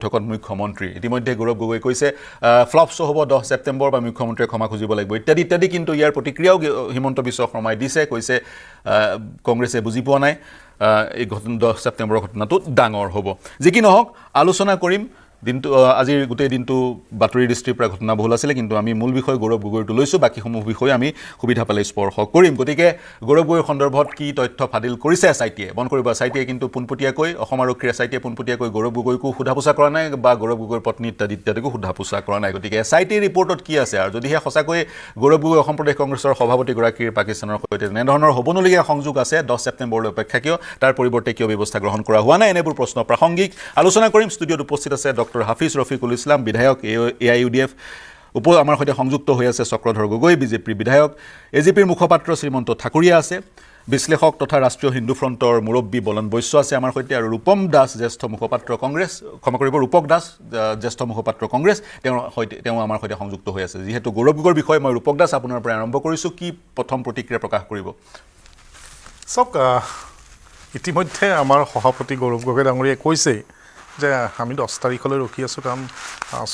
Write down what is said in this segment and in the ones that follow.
বৈঠকত মুখ্যমন্ত্ৰী ইতিমধ্যে গৌৰৱ গগৈ কৈছে ফ্লপ শ্ব' হ'ব 10 ছেপ্টেম্বৰ বা মুখ্যমন্ত্ৰীয়ে ক্ষমা খুজিব লাগিব ইত্যাদি ইত্যাদি। কিন্তু ইয়াৰ প্ৰতিক্ৰিয়াও হিমন্ত বিশ্ব শৰ্মাই দিছে, কৈছে কংগ্ৰেছে বুজি পোৱা নাই এই ঘটনা 10 ছেপ্টেম্বৰৰ ঘটনাটো ডাঙৰ হ'ব। যি কি নহওক আলোচনা কৰিম দিনটো, আজিৰ গোটেই দিনটো বাতৰি দৃষ্টিৰ পৰা ঘটনা বহুল আছিলে, কিন্তু আমি মূল বিষয় গৌৰৱ গগৈৰটো লৈছোঁ, বাকীসমূহ বিষয় আমি সুবিধা পালে স্পৰ্শ কৰিম। গতিকে গৌৰৱ গগৈৰ সন্দৰ্ভত কি তথ্য ফাদিল কৰিছে এছ I টিয়ে, মন কৰিব এছ I টিয়ে কিন্তু পোনপটীয়াকৈ অসম আৰক্ষীৰ এছ I টিয়ে পোনপটীয়াকৈ গৌৰৱ গগৈকো সোধা পোছা কৰা নাই বা গৌৰৱ গগৈৰ পত্নী ইত্যাদি ইত্যাদিকো সোধা পোছা কৰা নাই। গতিকে এছ I টিৰ ৰিপৰ্টত কি আছে আৰু যদিহে সঁচাকৈয়ে গৌৰৱ গগৈ অসম প্ৰদেশ কংগ্ৰেছৰ সভাপতিগৰাকীৰ পাকিস্তানৰ সৈতে তেনেধৰণৰ হ'বনলগীয়া সংযোগ আছে, 10 ছেপ্টেম্বৰলৈ অপেক্ষা কিয়, তাৰ পৰিৱৰ্তে কিয় ব্যৱস্থা গ্ৰহণ কৰা হোৱা নাই, এনেবোৰ প্ৰশ্ন প্ৰাসংগিক। আলোচনা কৰিম। ষ্টুডিঅ'ত উপস্থিত আছে ডক্টৰ হাফিজ ৰফিকুল ইছলাম, বিধায়ক এ I U D F, আমাৰ সৈতে সংযুক্ত হৈ আছে চক্ৰধৰ গগৈ, বিজেপিৰ বিধায়ক, এ জি পিৰ মুখপাত্ৰ শ্ৰীমন্ত ঠাকুৰীয়া আছে, বিশ্লেষক তথা ৰাষ্ট্ৰীয় হিন্দু ফ্ৰণ্টৰ মুৰব্বী বলন বৈশ্য আছে আমাৰ সৈতে, আৰু ৰূপম দাস, জ্যেষ্ঠ মুখপাত্ৰ কংগ্ৰেছ, ক্ষমা কৰিব, ৰূপক দাস, জ্যেষ্ঠ মুখপাত্ৰ কংগ্ৰেছ, তেওঁৰ সৈতে তেওঁ আমাৰ সৈতে সংযুক্ত হৈ আছে। যিহেতু গৌৰৱ গগৈৰ বিষয়ে মই ৰূপক দাস আপোনাৰ পৰা আৰম্ভ কৰিছোঁ, কি প্ৰথম প্ৰতিক্ৰিয়া প্ৰকাশ কৰিব? চাওক, ইতিমধ্যে আমাৰ সভাপতি গৌৰৱ গগৈ ডাঙৰীয়াই কৈছেই যে আমি 10 তাৰিখলৈ ৰখি আছোঁ, কাৰণ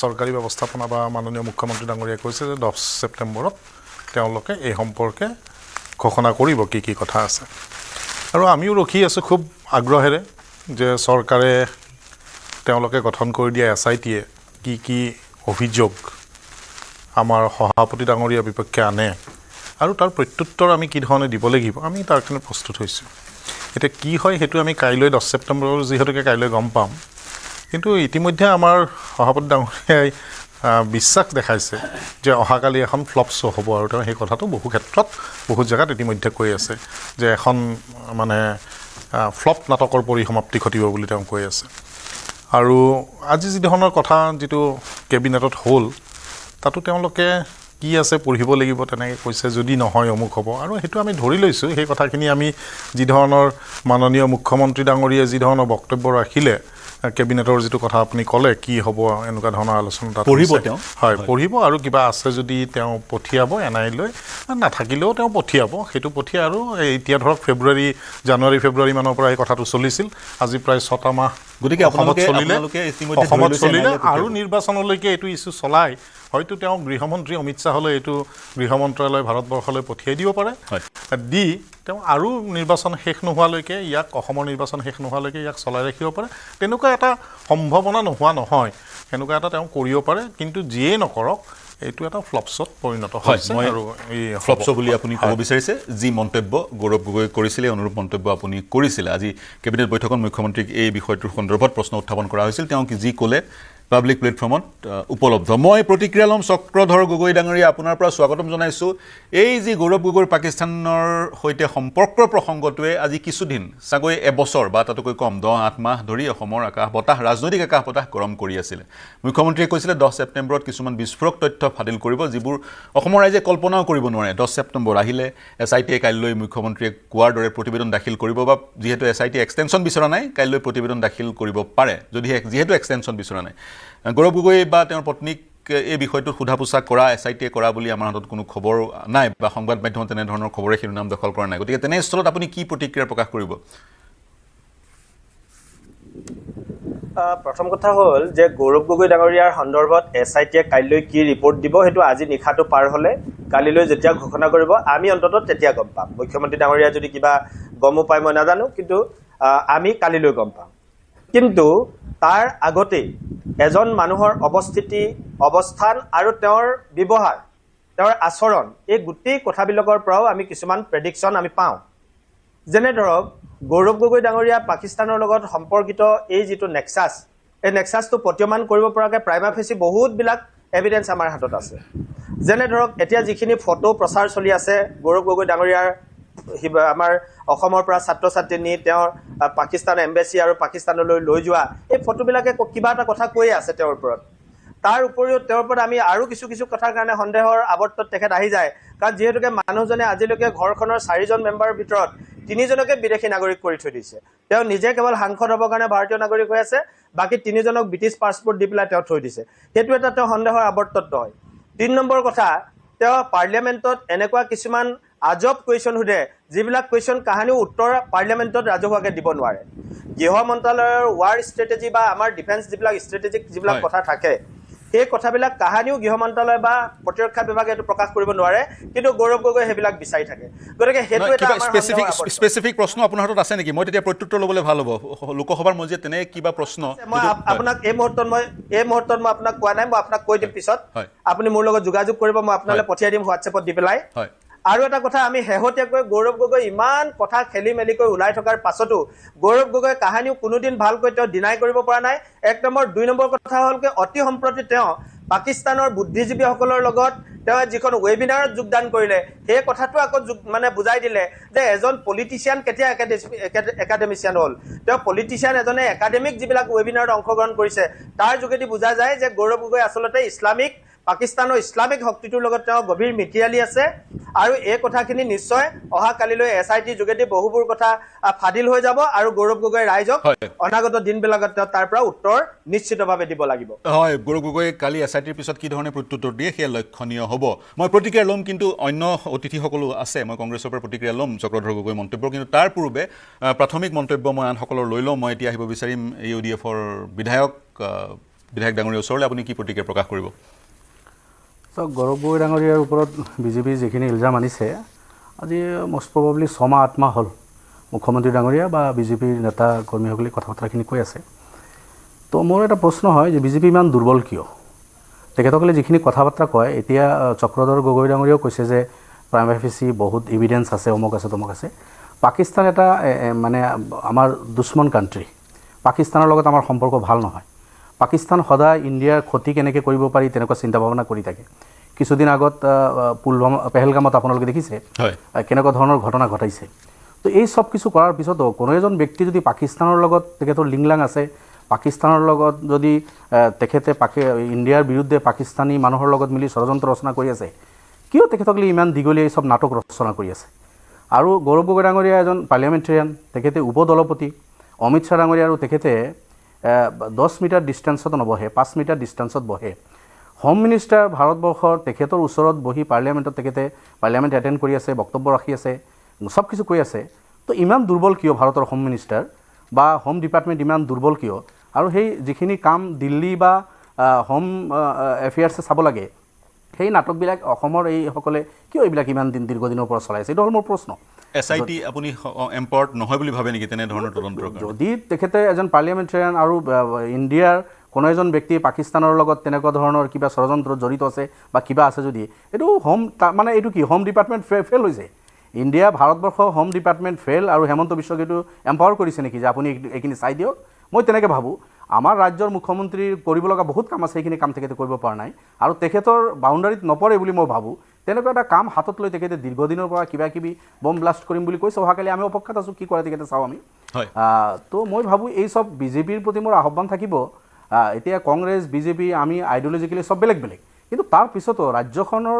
চৰকাৰী ব্যৱস্থাপনা বা মাননীয় মুখ্যমন্ত্ৰী ডাঙৰীয়াই কৈছে যে 10 ছেপ্টেম্বৰত তেওঁলোকে এই সম্পৰ্কে ঘোষণা কৰিব কি কি কথা আছে। আৰু আমিও ৰখি আছোঁ খুব আগ্ৰহেৰে যে চৰকাৰে তেওঁলোকে গঠন কৰি দিয়া এছ I টিয়ে কি কি অভিযোগ আমাৰ সভাপতি ডাঙৰীয়াৰ বিপক্ষে আনে আৰু তাৰ প্ৰত্যুত্তৰ আমি কি ধৰণে দিব লাগিব, আমি তাৰ কাৰণে প্ৰস্তুত হৈছোঁ। এতিয়া কি হয় সেইটো আমি কাইলৈ 10 ছেপ্টেম্বৰৰ যিহেতুকে কাইলৈ গম পাম। কিন্তু ইতিমধ্যে আমাৰ সভাপতি ডাঙৰীয়াই বিশ্বাস দেখাইছে যে অহাকালি এখন ফ্লপ শ্ব' হ'ব, আৰু তেওঁ সেই কথাটো বহু ক্ষেত্ৰত বহুত জেগাত ইতিমধ্যে কৈ আছে যে এখন মানে ফ্লপ নাটকৰ পৰিসমাপ্তি ঘটিব বুলি তেওঁ কৈ আছে। আৰু আজি যি ধৰণৰ কথা যিটো কেবিনেটত হ'ল, তাতো তেওঁলোকে কি আছে পঢ়িব লাগিব তেনেকৈ কৈছে, যদি নহয় অমুক হ'ব, আৰু সেইটো আমি ধৰি লৈছোঁ। সেই কথাখিনি আমি যি ধৰণৰ মাননীয় মুখ্যমন্ত্ৰী ডাঙৰীয়াই যি ধৰণৰ বক্তব্য ৰাখিলে কেবিনেটৰ যিটো কথা আপুনি ক'লে কি হ'ব এনেকুৱা ধৰণৰ আলোচনা তাত পঢ়িব তেওঁ, হয় পঢ়িব, আৰু কিবা আছে যদি তেওঁ পঠিয়াব এন আই লৈ, নাথাকিলেও তেওঁ পঠিয়াব, সেইটো পঠিয়াই। আৰু এতিয়া ধৰক ফেব্ৰুৱাৰী, জানুৱাৰী ফেব্ৰুৱাৰী মানৰ পৰা এই কথাটো চলিছিল, আজি প্ৰায় 6টা মাহ গতিকে অসমত চলিলে আৰু নিৰ্বাচনলৈকে এইটো ইছ্যু চলাই হয়তো তেওঁ গৃহমন্ত্ৰী অমিত শ্বাহলৈ এইটো গৃহ মন্ত্ৰালয় ভাৰতবৰ্ষলৈ পঠিয়াই দিব পাৰে, দি তেওঁ আৰু নিৰ্বাচন শেষ নোহোৱালৈকে ইয়াক, অসমৰ নিৰ্বাচন শেষ নোহোৱালৈকে ইয়াক চলাই ৰাখিব পাৰে। তেনেকুৱা এটা সম্ভাৱনা নোহোৱা নহয়, সেনেকুৱা এটা তেওঁ কৰিব পাৰে। কিন্তু যিয়েই নকৰক এইটো এটা ফ্লপ শ্ব'ত পৰিণত হৈছে, আৰু এই ফ্লপ শ্ব' বুলি আপুনি ক'ব বিচাৰিছে। যি মন্তব্য গৌৰৱ গগৈ কৰিছিলে অনুৰূপ মন্তব্য আপুনি কৰিছিলে। আজি কেবিনেট বৈঠকত মুখ্যমন্ত্ৰীক এই বিষয়টোৰ সন্দৰ্ভত প্ৰশ্ন উত্থাপন কৰা হৈছিল, তেওঁ যি ক'লে পাব্লিক প্লেটফৰ্মত উপলব্ধ। মই প্ৰতিক্ৰিয়া ল'ম চক্ৰধৰ গগৈ ডাঙৰীয়া, আপোনাৰ পৰা স্বাগতম জনাইছোঁ। এই যি গৌৰৱ গগৈৰ পাকিস্তানৰ সৈতে সম্পৰ্কৰ প্ৰসংগটোৱে আজি কিছুদিন, চাগৈ এবছৰ বা তাতোকৈ কম, 10-8 মাহ ধৰি অসমৰ আকাশ বতাহ, ৰাজনৈতিক আকাশ বতাহ গৰম কৰি আছিলে। মুখ্যমন্ত্ৰীয়ে কৈছিলে 10 ছেপ্টেম্বৰত কিছুমান বিস্ফোৰক তথ্য ফাদিল কৰিব, যিবোৰ অসমৰ ৰাইজে কল্পনাও কৰিব নোৱাৰে। 10 ছেপ্টেম্বৰ আহিলে এছ I টিয়ে কাইলৈ মুখ্যমন্ত্ৰীয়ে কোৱাৰ দৰে প্ৰতিবেদন দাখিল কৰিব, বা যিহেতু এছ I টিয়ে এক্সটেনশ্যন বিচৰা নাই, কাইলৈ প্ৰতিবেদন দাখিল কৰিব পাৰে, যদিহে যিহেতু এক্সটেনশ্যন বিচৰা নাই। গৌৰৱ গগৈ বা তেওঁৰ পত্নীক এই বিষয়টোত সোধা পোছা কৰা এছ I টিয়ে কৰা বুলি আমাৰ হাতত কোনো খবৰ নাই বা সংবাদ মাধ্যমত তেনেধৰণৰ খবৰে শিৰোনাম দখল কৰা নাই। গতিকে তেনেস্থলত আপুনি কি প্ৰতিক্ৰিয়া প্ৰকাশ কৰিব? প্ৰথম কথা হ'ল যে গৌৰৱ গগৈ ডাঙৰীয়াৰ সন্দৰ্ভত এছ I টিয়ে কাইলৈ কি ৰিপৰ্ট দিব সেইটো আজি নিশাটো পাৰ হ'লে কালিলৈ যেতিয়া ঘোষণা কৰিব আমি অন্ততঃ তেতিয়া গম পাম। মুখ্যমন্ত্ৰী ডাঙৰীয়া যদি কিবা গমো পায় মই নাজানো, কিন্তু আমি কালিলৈ গম পাম। কিন্তু তাৰ আগতেই এজন মানুহৰ অৱস্থিতি, অৱস্থান আৰু তেওঁৰ ব্যৱহাৰ, তেওঁৰ আচৰণ, এই গোটেই কথাবিলাকৰ পৰাও আমি কিছুমান প্ৰেডিকশ্যন আমি পাওঁ। যেনে ধৰক গৌৰৱ গগৈ ডাঙৰীয়া পাকিস্তানৰ লগত সম্পৰ্কিত এই যিটো নেক্সাছ, এই নেক্সাছটো প্ৰতীয়মান কৰিব পৰাকৈ প্ৰাইমা ফেচি বহুতবিলাক এভিডেঞ্চ আমাৰ হাতত আছে। যেনে ধৰক এতিয়া যিখিনি ফটো প্ৰচাৰ চলি আছে গৌৰৱ গগৈ ডাঙৰীয়াৰ আমাৰ অসমৰ পৰা ছাত্ৰ ছাত্ৰী নি তেওঁৰ পাকিস্তান এম্বেচি আৰু পাকিস্তানলৈ লৈ যোৱা এই ফটোবিলাকে কিবা এটা কথা কৈয়ে আছে তেওঁৰ ওপৰত। তাৰ উপৰিও তেওঁৰ ওপৰত আমি আৰু কিছু কিছু কথাৰ কাৰণে সন্দেহৰ আৱৰ্তত তেখেত আহি যায়, কাৰণ যিহেতুকে মানুহজনে আজিলৈকে ঘৰখনৰ 4জন মেম্বাৰৰ ভিতৰত 3জনকে বিদেশী নাগৰিক কৰি থৈ দিছে। তেওঁ নিজে কেৱল সাংসদ হ'বৰ কাৰণে ভাৰতীয় নাগৰিক হৈ আছে, বাকী 3জনক ব্ৰিটিছ পাছপৰ্ট দি পেলাই তেওঁ থৈ দিছে। সেইটো এটা তেওঁ সন্দেহৰ আৱৰ্তত নহয়। 3 নম্বৰ কথা, তেওঁ পাৰ্লিয়ামেণ্টত এনেকুৱা কিছুমান আজব কুৱেশ্যন সোধে, যিবিলাক কুৱেশ্যন কাহানিও উত্তৰ পাৰ্লিয়ামেণ্টত ৰাজহুৱাকৈ দিব নোৱাৰে। গৃহ মন্ত্ৰালয়ৰ ৱাৰ ষ্ট্ৰেটেজি বা আমাৰ ডিফেন্স যিবিলাক ষ্ট্ৰেটেজিক যিবিলাক কথা থাকে, সেই কথাবিলাক কাহানিও গৃহ মন্ত্ৰালয় বা প্ৰতিৰক্ষা বিভাগে এইটো প্ৰকাশ কৰিব নোৱাৰে, কিন্তু গৌৰৱ গগৈ সেইবিলাক বিচাৰি থাকে। গতিকে সেইটো এটা স্পেচিফিক প্ৰশ্ন আপোনাৰ হাতত আছে নেকি? মই তেতিয়া প্ৰত্যুত্তৰ ল'বলৈ ভাল হ'ব। লোকসভাৰ মজিয়াত তেনে কিবা প্ৰশ্ন মই আপোনাক এই মুহূৰ্তত মই আপোনাক কোৱা নাই, মই আপোনাক কৈ দিম পিছত। আপুনি মোৰ লগত যোগাযোগ কৰিব, মই আপোনালৈ পঠিয়াই দিম হোৱাটছএপত দি পেলাই। আৰু এটা কথা, আমি শেহতীয়াকৈ গৌৰৱ গগৈ ইমান কথা খেলি মেলিকৈ ওলাই থকাৰ পাছতো গৌৰৱ গগৈ কাহানিও কোনোদিন ভালকৈ তেওঁ ডিনাই কৰিব পৰা নাই। এক নম্বৰ। দুই নম্বৰ কথা হ'ল কি, অতি সম্প্ৰতি তেওঁ পাকিস্তানৰ বুদ্ধিজীৱীসকলৰ লগত তেওঁ যিখন ৱেবিনাৰত যোগদান কৰিলে, সেই কথাটো আকৌ মানে বুজাই দিলে যে এজন পলিটিচিয়ান কেতিয়া একাডেমিচিয়ান হ'ল। তেওঁ পলিটিচিয়ান এজনে একাডেমিক যিবিলাক ৱেবিনাৰত অংশগ্ৰহণ কৰিছে, তাৰ যোগেদি বুজা যায় যে গৌৰৱ গগৈ আচলতে ইছলামিক পাকিস্তানৰ ইছলামিক শক্তিটোৰ লগত তেওঁ গভীৰ মিতিৰালি আছে। আৰু এই কথাখিনি নিশ্চয় অহা কালিলৈ এছ I টিৰ যোগেদি বহুবোৰ কথা ফাদিল হৈ যাব আৰু গৌৰৱ গগৈ ৰাইজক অনাগত দিনবিলাকত তেওঁ তাৰ পৰা উত্তৰ নিশ্চিতভাৱে দিব লাগিব। হয়, গৌৰৱ গগৈ কালি এছ I টিৰ পিছত কি ধৰণে প্ৰত্যুত্তৰ দিয়ে সেয়া লক্ষণীয় হ'ব। মই প্ৰতিক্ৰিয়া ল'ম, কিন্তু অন্য অতিথিসকলো আছে, মই কংগ্ৰেছৰ পৰা প্ৰতিক্ৰিয়া ল'ম চক্ৰধৰ গগৈ মন্তব্য, কিন্তু তাৰ পূৰ্বে প্ৰাথমিক মন্তব্য মই আনসকলৰ লৈ লওঁ। মই এতিয়া আহিব বিচাৰিম ইউ ডি এফৰ বিধায়ক ডাঙৰীয়াৰ ওচৰলৈ। আপুনি কি প্ৰতিক্ৰিয়া প্ৰকাশ কৰিব? চাওক, গৌৰৱ গগৈ ডাঙৰীয়াৰ ওপৰত বিজেপিৰ যিখিনি ইলজাম আনিছে, আজি মষ্ট প্ৰবাবলি 6 মাহ 8 মাহ হ'ল মুখ্যমন্ত্ৰী ডাঙৰীয়া বা বিজেপিৰ নেতা কৰ্মীসকলে কথা বতৰাখিনি কৈ আছে। তো মোৰ এটা প্ৰশ্ন হয় যে বিজেপি ইমান দুৰ্বল কিয়? তেখেতসকলে যিখিনি কথা বাৰ্তা কয়, এতিয়া চক্ৰধৰ গগৈ ডাঙৰীয়াও কৈছে যে প্ৰাইম এফিচি বহুত এভিডেঞ্চ আছে, অমুক আছে তমুক আছে। পাকিস্তান এটা মানে আমাৰ দুশ্মন কাণ্ট্ৰি, পাকিস্তানৰ লগত আমাৰ সম্পৰ্ক ভাল নহয়। পাকিস্তান সদায় ইণ্ডিয়াৰ ক্ষতি কেনেকৈ কৰিব পাৰি তেনেকুৱা চিন্তা ভাৱনা কৰি থাকে। কিছুদিন আগত পুলৱামা পেহেলগামত আপোনালোকে দেখিছে কেনেকুৱা ধৰণৰ ঘটনা ঘটাইছে। তো এই চব কিছু কৰাৰ পিছতো কোনো এজন ব্যক্তি যদি পাকিস্তানৰ লগত তেখেতৰ লিংলাং আছে, পাকিস্তানৰ লগত যদি তেখেতে ইণ্ডিয়াৰ বিৰুদ্ধে পাকিস্তানী মানুহৰ লগত মিলি ষড়যন্ত্ৰ ৰচনা কৰি আছে, কিয় তেখেতসকলে ইমান দীঘলীয়া এই চব নাটক ৰচনা কৰি আছে? আৰু গৌৰৱ গগৈ ডাঙৰীয়া এজন পাৰ্লিয়ামেণ্টেৰিয়ান, তেখেতে উপদলপতি। অমিত শ্বাহ ডাঙৰীয়া আৰু তেখেতে 10 মিটাৰ ডিষ্টেঞ্চত নবহে, 5 মিটাৰ ডিষ্টেঞ্চত বহে। হোম মিনিষ্টাৰ ভাৰতবৰ্ষৰ, তেখেতৰ ওচৰত বহি পাৰ্লিয়ামেণ্টত তেখেতে পাৰ্লিয়ামেণ্ট এটেণ্ড কৰি আছে, বক্তব্য ৰাখি আছে, চব কিছু কৈ আছে। তো ইমান দুৰ্বল কিয় ভাৰতৰ হোম মিনিষ্টাৰ বা হোম ডিপাৰ্টমেণ্ট ইমান দুৰ্বল কিয়? আৰু সেই যিখিনি কাম দিল্লী বা হোম এফেয়াৰ্ছে চাব লাগে, সেই নাটকবিলাক অসমৰ এইসকলে কিয় এইবিলাক ইমান দিন দীৰ্ঘদিনৰ পৰা চলাইছে? এইটো হ'ল মোৰ প্ৰশ্ন। এছ I T আপুনি এম্পাৱাৰ্ড নহয় বুলি ভাবে নেকি তেনেধৰণৰ তদন্তৰ? যদি তেখেতে এজন পাৰ্লিয়ামেণ্টেৰিয়ান আৰু ইণ্ডিয়াৰ কোনো এজন ব্যক্তি পাকিস্তানৰ লগত তেনেকুৱা ধৰণৰ কিবা ষড়যন্ত্ৰত জড়িত আছে বা কিবা আছে যদি, এইটো হোম মানে এইটো কি হোম ডিপাৰ্টমেণ্ট ফেইল হৈছে? India Bharatvarsha home department fail আৰু হেমন্ত বিশ্বক এইটো এম্পাৱাৰ কৰিছে নেকি যে আপুনি এইখিনি চাই দিয়ক? মই তেনেকৈ ভাবোঁ। আমাৰ ৰাজ্যৰ মুখ্যমন্ত্ৰীৰ কৰিব লগা বহুত কাম আছে, সেইখিনি কাম তেখেতে কৰিব পৰা নাই আৰু তেখেতৰ বাউণ্ডাৰীত নপৰে বুলি মই ভাবোঁ। তেনেকুৱা এটা কাম হাতত লৈ তেখেতে দীৰ্ঘদিনৰ পৰা কিবা কিবি বম ব্লাষ্ট কৰিম বুলি কৈছে। অহাকালি আমি অপেক্ষাত আছোঁ কি কৰে তেখেতে, চাওঁ আমি। তো মই ভাবোঁ এই চব বিজেপিৰ প্ৰতি মোৰ আহ্বান থাকিব। এতিয়া কংগ্ৰেছ বিজেপি আমি আইডিঅ'লজিকেলি চব বেলেগ বেলেগ, কিন্তু তাৰ পিছতো ৰাজ্যখনৰ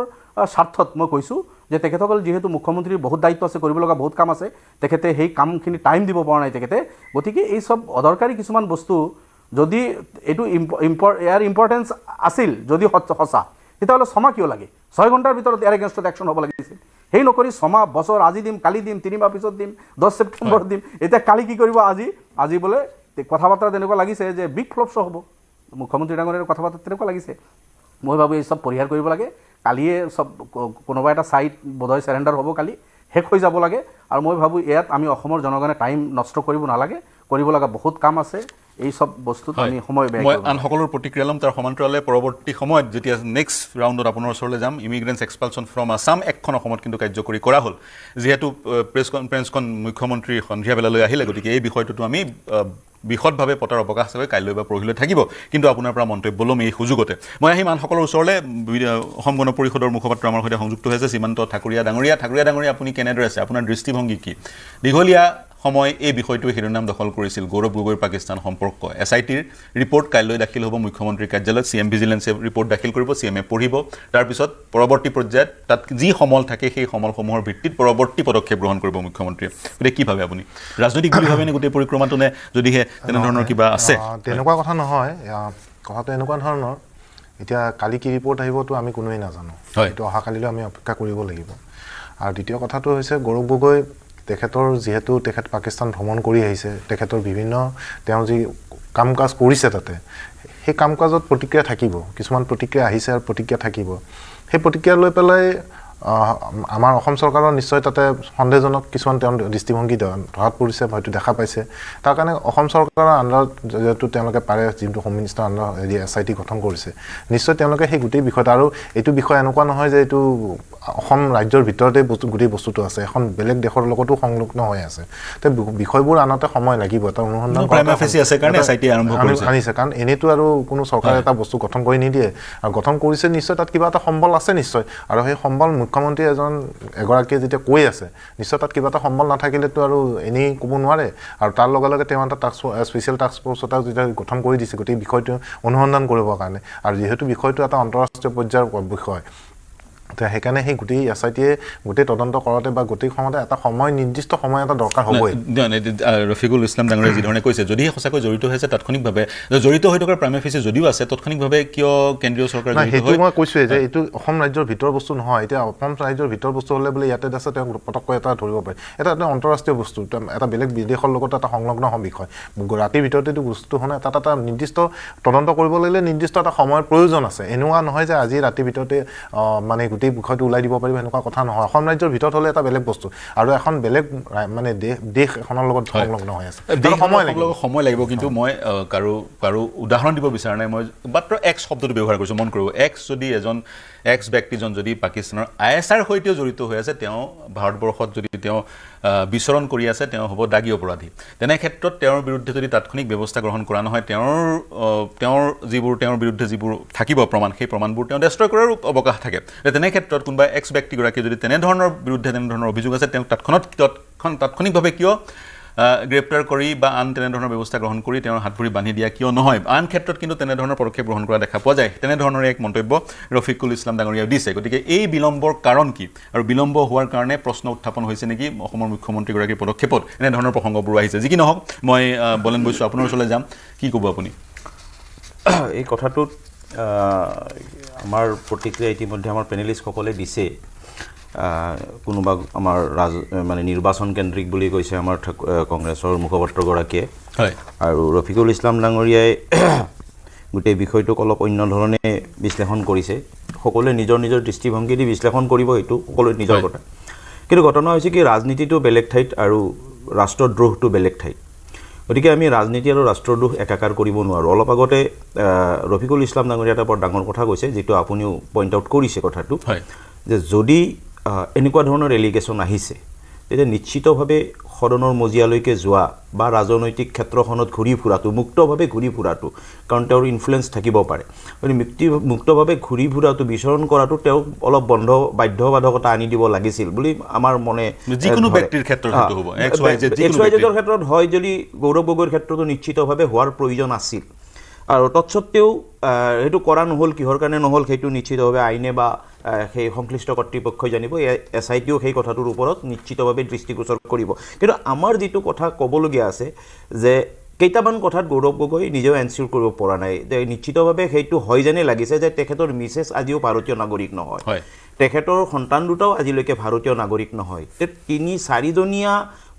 স্বাৰ্থত মই কৈছোঁ যে তেখেতসকল যিহেতু মুখ্যমন্ত্ৰীৰ বহুত দায়িত্ব আছে, কৰিব লগা বহুত কাম আছে, তেখেতে সেই কামখিনি টাইম দিব পৰা নাই তেখেতে। গতিকে এই চব অদৰকাৰী কিছুমান বস্তু যদি এইটো ইয়াৰ ইম্পৰ্টেঞ্চ আছিল যদি সঁচা, তেতিয়াহ'লে ছমাহ কিয় লাগে? 6 ঘণ্টাৰ ভিতৰত ইয়াৰ এগেইনষ্টত একশ্যন হ'ব লাগিছিল। সেই নকৰি ছমাহ বছৰ, আজি দিম কালি দিম, 3 মাহ পিছত দিম, 10 ছেপ্টেম্বৰত দিম, এতিয়া কালি কি কৰিব? আজি বোলে কথা বাৰ্তা তেনেকুৱা লাগিছে যে বিগ ফ্লপ শ্ব' হ'ব। মুখ্যমন্ত্ৰী ডাঙৰীয়াৰ কথা বাৰ্তা তেনেকুৱা লাগিছে। মই ভাবোঁ এই চব পৰিহাৰ কৰিব লাগে। কালিয়ে চব কোনোবা এটা ছাইট বোধহয় চেৰেণ্ডাৰ হ'ব, কালি শেষ হৈ যাব লাগে। আৰু মই ভাবোঁ ইয়াত আমি অসমৰ জনগণে টাইম নষ্ট কৰিব নালাগে, কৰিব লগা বহুত কাম আছে। এই সব বস্তুত আমি সময় ব্যয় মই আনসকলৰ প্ৰতিক্ৰিয়া ল'ম। তাৰ সমান্তৰালে পৰৱৰ্তী সময়ত যেতিয়া নেক্সট ৰাউণ্ডত আপোনাৰ ওচৰলৈ যাম, ইমিগ্ৰেণ্টছ এক্সপালছন ফ্ৰম আছাম একখন অসমত কিন্তু কাৰ্যকৰী কৰা হ'ল। যিহেতু প্ৰেছ কনফাৰেন্সখন মুখ্যমন্ত্ৰীৰ সন্ধিয়া বেলালৈ আহিলে, গতিকে এই বিষয়টোতো আমি বিশদভাৱে পতাৰ অৱকাশ চাগৈ কাইলৈ বা পৰহিলৈ থাকিব, কিন্তু আপোনাৰ পৰা মন্তব্য ল'ম এই সুযোগতে। মই আহিম আনসকলৰ ওচৰলৈ। অসম গণ পৰিষদৰ মুখপাত্ৰ আমাৰ সৈতে সংযুক্ত হৈ আছে সীমান্ত ঠাকুৰীয়া ডাঙৰীয়া। ঠাকুৰীয়া ডাঙৰীয়া, আপুনি কেনেদৰে আছে? আপোনাৰ দৃষ্টিভংগী কি? দীঘলীয়া সময় এই বিষয়টোৱে শিৰোনাম দখল কৰিছিল, গৌৰৱ গগৈৰ পাকিস্তান সম্পৰ্ক। এছ I টিৰ ৰিপৰ্ট কাইলৈ দাখিল হ'ব মুখ্যমন্ত্ৰীৰ কাৰ্যালয়ত। চি এম ভিজিলেন্সে ৰিপৰ্ট দাখিল কৰিব, চি এমে পঢ়িব। তাৰপিছত পৰৱৰ্তী পৰ্যায়ত তাত যি সমল থাকে সেই সমলসমূহৰ ভিত্তিত পৰৱৰ্তী পদক্ষেপ গ্ৰহণ কৰিব মুখ্যমন্ত্ৰীয়ে। গতিকে কি ভাবে আপুনি? ৰাজনৈতিক বুলি ভাবেনে গোটেই পৰিক্ৰমাটো, নে যদিহে তেনেধৰণৰ কিবা আছে? তেনেকুৱা কথা নহয়, কথাটো এনেকুৱা ধৰণৰ, এতিয়া কালি কি ৰিপৰ্ট আহিবতো আমি কোনোৱেই নাজানো, এইটো অহাকালিলৈ আমি অপেক্ষা কৰিব লাগিব। আৰু দ্বিতীয় কথাটো হৈছে গৌৰৱ গগৈ তেখেতৰ যিহেতু তেখেত পাকিস্তান ভ্ৰমণ কৰি আহিছে, তেখেতৰ বিভিন্ন তেওঁ যি কাম কাজ কৰিছে তাতে সেই কাম কাজত প্ৰতিক্ৰিয়া থাকিব, কিছুমান প্ৰতিক্ৰিয়া আহিছে আৰু প্ৰতিক্ৰিয়া থাকিব। সেই প্ৰতিক্ৰিয়া লৈ পেলাই আমাৰ অসম চৰকাৰৰ নিশ্চয় তাতে সন্দেহজনক কিছুমান তেওঁ দৃষ্টিভংগী ধৰাত পৰিছে, হয়তো দেখা পাইছে। তাৰ কাৰণে অসম চৰকাৰৰ আণ্ডাৰত যিহেতু তেওঁলোকে পাৰে, যিটো হোম মিনিষ্টাৰ আণ্ডাৰত SIT গঠন কৰিছে, নিশ্চয় তেওঁলোকে সেই গোটেই বিষয়টো, আৰু এইটো বিষয় এনেকুৱা নহয় যে এইটো অসম ৰাজ্যৰ ভিতৰতে বস্তু গোটেই বস্তুটো আছে, এখন বেলেগ দেশৰ লগতো সংলগ্ন হৈ আছে। তে বিষয়বোৰ আনোতে সময় লাগিব, এটা অনুসন্ধান আনিছে, কাৰণ এনেইতো আৰু কোনো চৰকাৰে এটা বস্তু গঠন কৰি নিদিয়ে, আৰু গঠন কৰিছে নিশ্চয় তাত কিবা এটা সম্বল আছে নিশ্চয়, আৰু সেই সম্বল মুখ্যমন্ত্ৰী এগৰাকীয়ে যেতিয়া কৈ আছে নিশ্চয় তাত কিবা এটা সম্বল নাথাকিলেতো আৰু এনেই ক'ব নোৱাৰে। আৰু তাৰ লগে লগে তেওঁ এটা স্পেচিয়েল টাস্ক ফ'ৰ্চ এটা যেতিয়া গঠন কৰি দিছে গোটেই বিষয়টো অনুসন্ধান কৰিবৰ কাৰণে, আৰু যিহেতু বিষয়টো এটা আন্তঃৰাষ্ট্ৰীয় পৰ্যায়ৰ বিষয়, সেইকাৰণে সেই গোটেই SIT গোটেই তদন্ত কৰোঁতে বা গোটেই সময়তে এটা সময়, নিৰ্দিষ্ট সময় এটা দৰকাৰ হ'বই। ৰফিকুল ইছলাম ডাঙৰীয়াই যিধৰণে কৈছে, যদিহে সঁচাকৈ জড়িত হৈছে তাৎক্ষণিকভাৱে জড়িত হৈ থকাৰ প্ৰাইমা ফেচি যদিও আছে, তাৎক্ষণিকভাৱে কিয় কেন্দ্ৰীয় চৰকাৰ? সেইটো মই কৈছোঁৱেই যে এইটো অসম ৰাজ্যৰ ভিতৰৰ বস্তু নহয়। এতিয়া অসম ৰাজ্যৰ ভিতৰৰ বস্তু হ'লে বোলে ইয়াতে আছে তেওঁক পটককৈ এটা ধৰিব পাৰি, এটা এটা আন্তঃৰাষ্ট্ৰীয় বস্তু, এটা বেলেগ বিদেশৰ লগত এটা সংলগ্ন বিষয়, ৰাতিৰ ভিতৰতে এইটো বস্তু হোৱা নাই, তাত এটা নিৰ্দিষ্ট তদন্ত কৰিব লাগিলে নিৰ্দিষ্ট এটা সময়ৰ প্ৰয়োজন আছে। এনেকুৱা নহয় যে আজি ৰাতিৰ ভিতৰতে মানে গোটেই বিষয়টো ওলাই দিব পাৰিব, এনেকুৱা কথা নহয়। অসম ৰাজ্যৰ ভিতৰত হ'লে এটা বেলেগ বস্তু, আৰু এখন বেলেগ মানে দেশ এখনৰ লগত সংলগ্ন হৈ আছে, সময় লাগিব। কিন্তু মই কাৰো উদাহৰণ দিব বিচৰা নাই, মই মাত্ৰ এক্স শব্দটো ব্যৱহাৰ কৰিছোঁ, মন কৰিব। এক্স যদি এজন এক্স ব্যক্তিজন যদি পাকিস্তানৰ ISIৰ সৈতেও জড়িত হৈ আছে, তেওঁ ভাৰতবৰ্ষত যদি তেওঁ বিচৰণ কৰি আছে, তেওঁ হ'ব দাগী অপৰাধী। তেনে ক্ষেত্ৰত তেওঁৰ বিৰুদ্ধে যদি তাৎক্ষণিক ব্যৱস্থা গ্ৰহণ কৰা নহয়, তেওঁৰ যিবোৰ তেওঁৰ বিৰুদ্ধে যিবোৰ থাকিব প্ৰমাণ, সেই প্ৰমাণবোৰ তেওঁ ডেষ্ট্ৰয় কৰাৰো অৱকাশ থাকে। তেনে ক্ষেত্ৰত কোনোবা এক্স ব্যক্তিগৰাকীয়ে যদি তেনেধৰণৰ বিৰুদ্ধে তেনেধৰণৰ অভিযোগ আছে, তেওঁক তাৎক্ষণিকভাৱে কিয় গ্ৰেপ্তাৰ কৰি বা আন তেনেধৰণৰ ব্যৱস্থা গ্ৰহণ কৰি তেওঁৰ হাত ভৰি বান্ধি দিয়া কিয় নহয়? আন ক্ষেত্ৰত কিন্তু তেনেধৰণৰ পদক্ষেপ গ্ৰহণ কৰা দেখা পোৱা যায়। তেনেধৰণৰ এক মন্তব্য ৰফিকুল ইছলাম ডাঙৰীয়াই দিছে। গতিকে এই বিলম্বৰ কাৰণ কি, আৰু বিলম্ব হোৱাৰ কাৰণে প্ৰশ্ন উত্থাপন হৈছে নেকি অসমৰ মুখ্যমন্ত্ৰীগৰাকীৰ পদক্ষেপত? এনেধৰণৰ প্ৰসংগবোৰ আহিছে। যি কি নহওক, মই বলেন বৈশ্য আপোনাৰ ওচৰলৈ যাম, কি ক'ব আপুনি এই কথাটোত? আমাৰ প্ৰতিক্ৰিয়া ইতিমধ্যে আমাৰ পেনেলিষ্টসকলে দিছে। কোনোবা আমাৰ মানে নিৰ্বাচন কেন্দ্ৰিক বুলি কৈছে আমাৰ কংগ্ৰেছৰ মুখপাত্ৰগৰাকীয়ে, আৰু ৰফিকুল ইছলাম ডাঙৰীয়াই গোটেই বিষয়টোক অলপ অন্য ধৰণে বিশ্লেষণ কৰিছে। সকলোৱে নিজৰ নিজৰ দৃষ্টিভংগী দি বিশ্লেষণ কৰিব, সেইটো সকলোৱে নিজৰ কথা। কিন্তু ঘটনা হৈছে কি, ৰাজনীতিটো বেলেগ ঠাইত আৰু ৰাষ্ট্ৰদ্ৰোহটো বেলেগ ঠাইত। গতিকে আমি ৰাজনীতি আৰু ৰাষ্ট্ৰদ্ৰোহ একাকাৰ কৰিব নোৱাৰোঁ। অলপ আগতে ৰফিকুল ইছলাম ডাঙৰীয়া এটা বৰ ডাঙৰ কথা কৈছে, যিটো আপুনিও পইণ্ট আউট কৰিছে কথাটো, যে যদি এনেকুৱা ধৰণৰ এলিগেশ্যন আহিছে, তেতিয়া নিশ্চিতভাৱে সদনৰ মজিয়ালৈকে যোৱা বা ৰাজনৈতিক ক্ষেত্ৰখনত ঘূৰি ফুৰাটো, মুক্তভাৱে ঘূৰি ফুৰাটো, কাৰণ তেওঁৰ ইনফ্লুৱেঞ্চ থাকিব পাৰে, গতিকে মুক্তভাৱে ঘূৰি ফুৰাটো, বিচৰণ কৰাটো তেওঁক অলপ বন্ধ বাধ্যবাধকতা আনি দিব লাগিছিল বুলি আমাৰ মনে। যিকোনো ব্যক্তিৰ ক্ষেত্ৰত হ'ব, এক্স ৱাই জেডৰ ক্ষেত্ৰত হয় যদি, গৌৰৱ গগৈৰ ক্ষেত্ৰতো নিশ্চিতভাৱে হোৱাৰ প্ৰয়োজন আছিল, আৰু তৎসত্ত্বেও সেইটো কৰা নহ'ল। কিহৰ কাৰণে নহ'ল সেইটো নিশ্চিতভাৱে আইনে বা সেই সংশ্লিষ্ট কৰ্তৃপক্ষই জানিব। SITও সেই কথাটোৰ ওপৰত নিশ্চিতভাৱে দৃষ্টিগোচৰ কৰিব। কিন্তু আমাৰ যিটো কথা ক'বলগীয়া আছে যে কেইটামান কথাত গৌৰৱ গগৈ নিজেও এনচিয়ৰ কৰিব পৰা নাই, যে নিশ্চিতভাৱে সেইটো হয় যেনে লাগিছে যে তেখেতৰ মিছেছ আজিও ভাৰতীয় নাগৰিক নহয়, তেখেতৰ সন্তান দুটাও আজিলৈকে ভাৰতীয় নাগৰিক নহয়। 3-4জনীয়া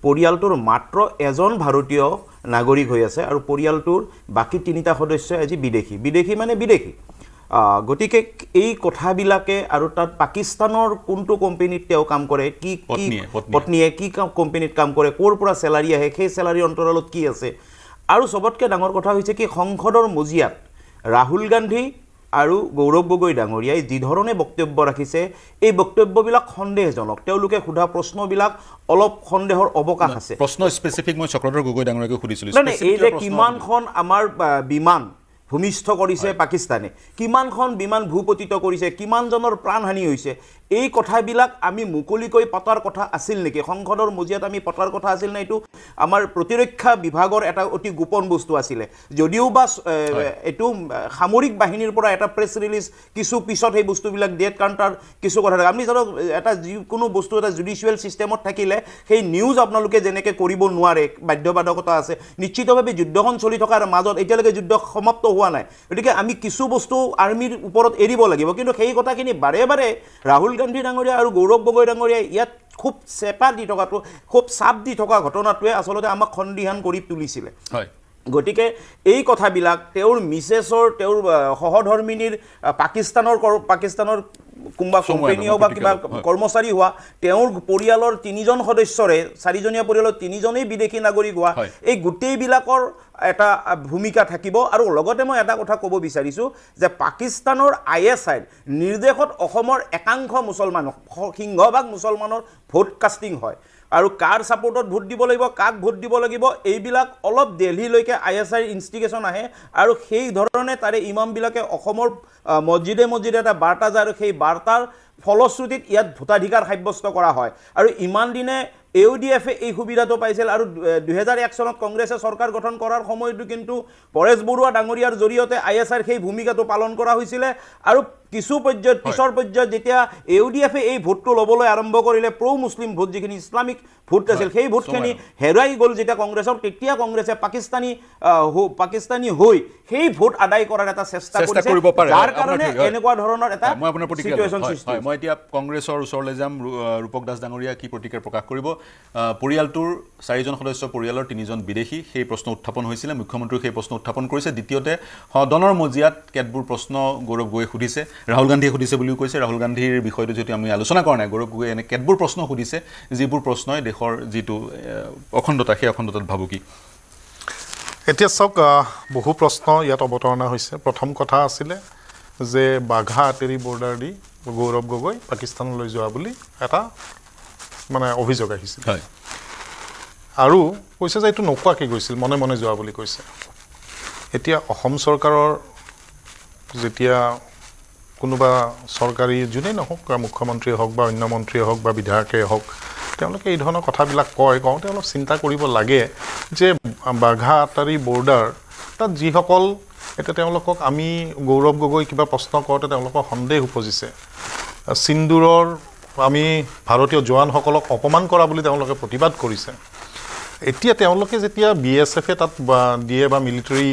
পৰিয়ালটোৰ মাত্ৰ এজন ভাৰতীয় নাগৰিক হৈ আছে, আৰু পৰিয়ালটোৰ বাকী 3টা সদস্য আজি বিদেশী। বিদেশী মানে বিদেশী। গতিকে এই কথাবিলাকে, আৰু তাত পাকিস্তানৰ কোনটো কোম্পানীত তেওঁ কাম কৰে, কি পত্নীয়ে কি কোম্পানীত কাম কৰে, ক'ৰ পৰা চেলাৰী আহে, সেই চেলাৰীৰ অন্তৰালত কি আছে, আৰু চবতকৈ ডাঙৰ কথা হৈছে কি, সংসদৰ মজিয়াত ৰাহুল গান্ধী আৰু গৌৰৱ গগৈ ডাঙৰীয়াই যিধৰণে বক্তব্য ৰাখিছে, এই বক্তব্যবিলাক সন্দেহজনক। তেওঁলোকে সোধা প্ৰশ্নবিলাক অলপ সন্দেহৰ অৱকাশ আছে। প্ৰশ্ন স্পেচিফিক মই চক্ৰধৰ গগৈ ডাঙৰীয়াকে সুধিছিলোঁ, এই যে কিমানখন আমাৰ বিমান ভূমিষ্ঠ কৰিছে পাকিস্তানে, কিমানখন বিমান ভূপতিত কৰিছে, কিমানজনৰ প্ৰাণহানি হৈছে, এই কথাবিলাক আমি মুকলিকৈ পতাৰ কথা আছিল নেকি? সংসদৰ মজিয়াত আমি পতাৰ কথা আছিল নে? এইটো আমাৰ প্ৰতিৰক্ষা বিভাগৰ এটা অতি গোপন বস্তু আছিলে, যদিও বা এইটো সামৰিক বাহিনীৰ পৰা এটা প্ৰেছ ৰিলিজ কিছু পিছত সেই বস্তুবিলাক দিয়ে, কাৰণ তাৰ কিছু কথা থাকে। আপুনি ধৰক এটা যিকোনো বস্তু এটা জুডিচিয়েল ছিষ্টেমত থাকিলে সেই নিউজ আপোনালোকে যেনেকৈ কৰিব নোৱাৰে, বাধ্যবাধকতা আছে। নিশ্চিতভাৱে যুদ্ধখন চলি থকাৰ মাজত এতিয়ালৈকে যুদ্ধ সমাপ্ত হোৱা নাই, গতিকে আমি কিছু বস্তু আৰ্মীৰ ওপৰত এৰিব লাগিব। কিন্তু সেই কথাখিনি বাৰে বাৰে ৰাহুল গান্ধী ডাঙৰীয়া আৰু গৌৰৱ গগৈ ডাঙৰীয়াই ইয়াত খুব চেপা দি থকাটো, খুব চাপ দি থকা ঘটনাটোৱে আচলতে আমাক সন্দিহান কৰি তুলিছিলে। গতিকে এই কথাবিলাক তেওঁৰ মিছেছৰ, তেওঁৰ সহধৰ্মিনীৰ পাকিস্তানৰ কোনোবা কোম্পানী হওক বা কিবা কৰ্মচাৰী হোৱা, তেওঁৰ পৰিয়ালৰ 3জন সদস্যৰে, 4জনীয়া পৰিয়ালৰ 3জনেই বিদেশী নাগৰিক হোৱা, এই গোটেইবিলাকৰ এটা ভূমিকা থাকিব। আৰু লগতে মই এটা কথা ক'ব বিচাৰিছোঁ যে পাকিস্তানৰ ISIৰ নিৰ্দেশত অসমৰ একাংশ মুছলমান, সিংহভাগ মুছলমানৰ ভোট কাষ্টিং হয় আৰু কাৰ ছাপোৰ্টত ভোট দিব লাগিব, কাক ভোট দিব লাগিব, এইবিলাক অলপ দেলহিলৈকে ISIৰ ইনষ্টিগেশ্যন আহে আৰু সেই ধৰণে তাৰে ইমামবিলাকে অসমৰ মছজিদে মছজিদে এটা বাৰ্তা যায় আৰু সেই বাৰ্তাৰ ফলশ্ৰুতিত ইয়াত ভোটাধিকাৰ সাব্যস্ত কৰা হয়। আৰু ইমান দিনে AUDF-এ এই সুবিধাটো পাইছিল আৰু 2001 চনত কংগ্ৰেছে চৰকাৰ গঠন কৰাৰ সময়তো কিন্তু পৰেশ বৰুৱা ডাঙৰীয়াৰ জৰিয়তে ISIৰ সেই ভূমিকাটো পালন কৰা হৈছিলে। আৰু কিছু পৰ্যায়ত, পিছৰ পৰ্যায়ত যেতিয়া AUDF-এ এই ভোটটো ল'বলৈ আৰম্ভ কৰিলে, প্ৰ' মুছলিম ভোট, যিখিনি ইছলামিক ভোট আছিল, সেই ভোটখিনি হেৰুৱাই গ'ল যেতিয়া কংগ্ৰেছৰ, তেতিয়া কংগ্ৰেছে পাকিস্তানী হৈ সেই ভোট আদায় কৰাৰ এটা চেষ্টা কৰিছে, যাৰ কাৰণে এনেকুৱা ধৰণৰ এটা চিটুৱেশ্যন সৃষ্টি। মই এতিয়া কংগ্ৰেছৰ ওচৰলৈ যাম। ৰূপক দাস ডাঙৰীয়া কি প্ৰতিক্ৰিয়া প্ৰকাশ কৰিব? পৰিয়ালটোৰ 4জন সদস্য, পৰিয়ালৰ 3জন বিদেশী, সেই প্ৰশ্ন উত্থাপন হৈছিলে, মুখ্যমন্ত্ৰীও সেই প্ৰশ্ন উত্থাপন কৰিছে। দ্বিতীয়তে সদনৰ মজিয়াত কেতবোৰ প্ৰশ্ন গৌৰৱ গগৈয়ে সুধিছে, ৰাহুল গান্ধীয়ে সুধিছে বুলিও কৈছে। ৰাহুল গান্ধীৰ বিষয়টো যিহেতু আমি আলোচনা কৰা নাই, গৌৰৱ গগৈয়ে এনে কেতবোৰ প্ৰশ্ন সুধিছে যিবোৰ প্ৰশ্নই দেশৰ যিটো অখণ্ডতা, সেই অখণ্ডতাত ভাবুকি। এতিয়া চাওক, বহু প্ৰশ্ন ইয়াত অৱতাৰণা হৈছে। প্ৰথম কথা আছিলে যে বাঘা আটেৰী বৰ্ডাৰ দি গৌৰৱ গগৈ পাকিস্তানলৈ যোৱা বুলি এটা মানে অভিযোগ আহিছিল আৰু কৈছে যে এইটো নোকোৱাকৈ গৈছিল, মনে মনে যোৱা বুলি কৈছে। এতিয়া অসম চৰকাৰৰ যেতিয়া কোনোবা চৰকাৰী যোনেই নহওক, মুখ্যমন্ত্ৰীয়ে হওক বা অন্য মন্ত্ৰীয়ে হওক বা বিধায়কেই হওক, তেওঁলোকে এই ধৰণৰ কথাবিলাক কয়, কওঁতে অলপ চিন্তা কৰিব লাগে যে বাঘা আটাৰী বৰ্ডাৰ তাত যিসকল এতিয়া তেওঁলোকক আমি গৌৰৱ গগৈ কিবা প্ৰশ্ন কৰোঁতে তেওঁলোকৰ সন্দেহ উপজিছে, সিন্দুৰৰ আমি ভাৰতীয় জোৱানসকলক অপমান কৰা বুলি তেওঁলোকে প্ৰতিবাদ কৰিছে। এতিয়া তেওঁলোকে যেতিয়া BSF-এ তাত দিয়ে বা মিলিটাৰী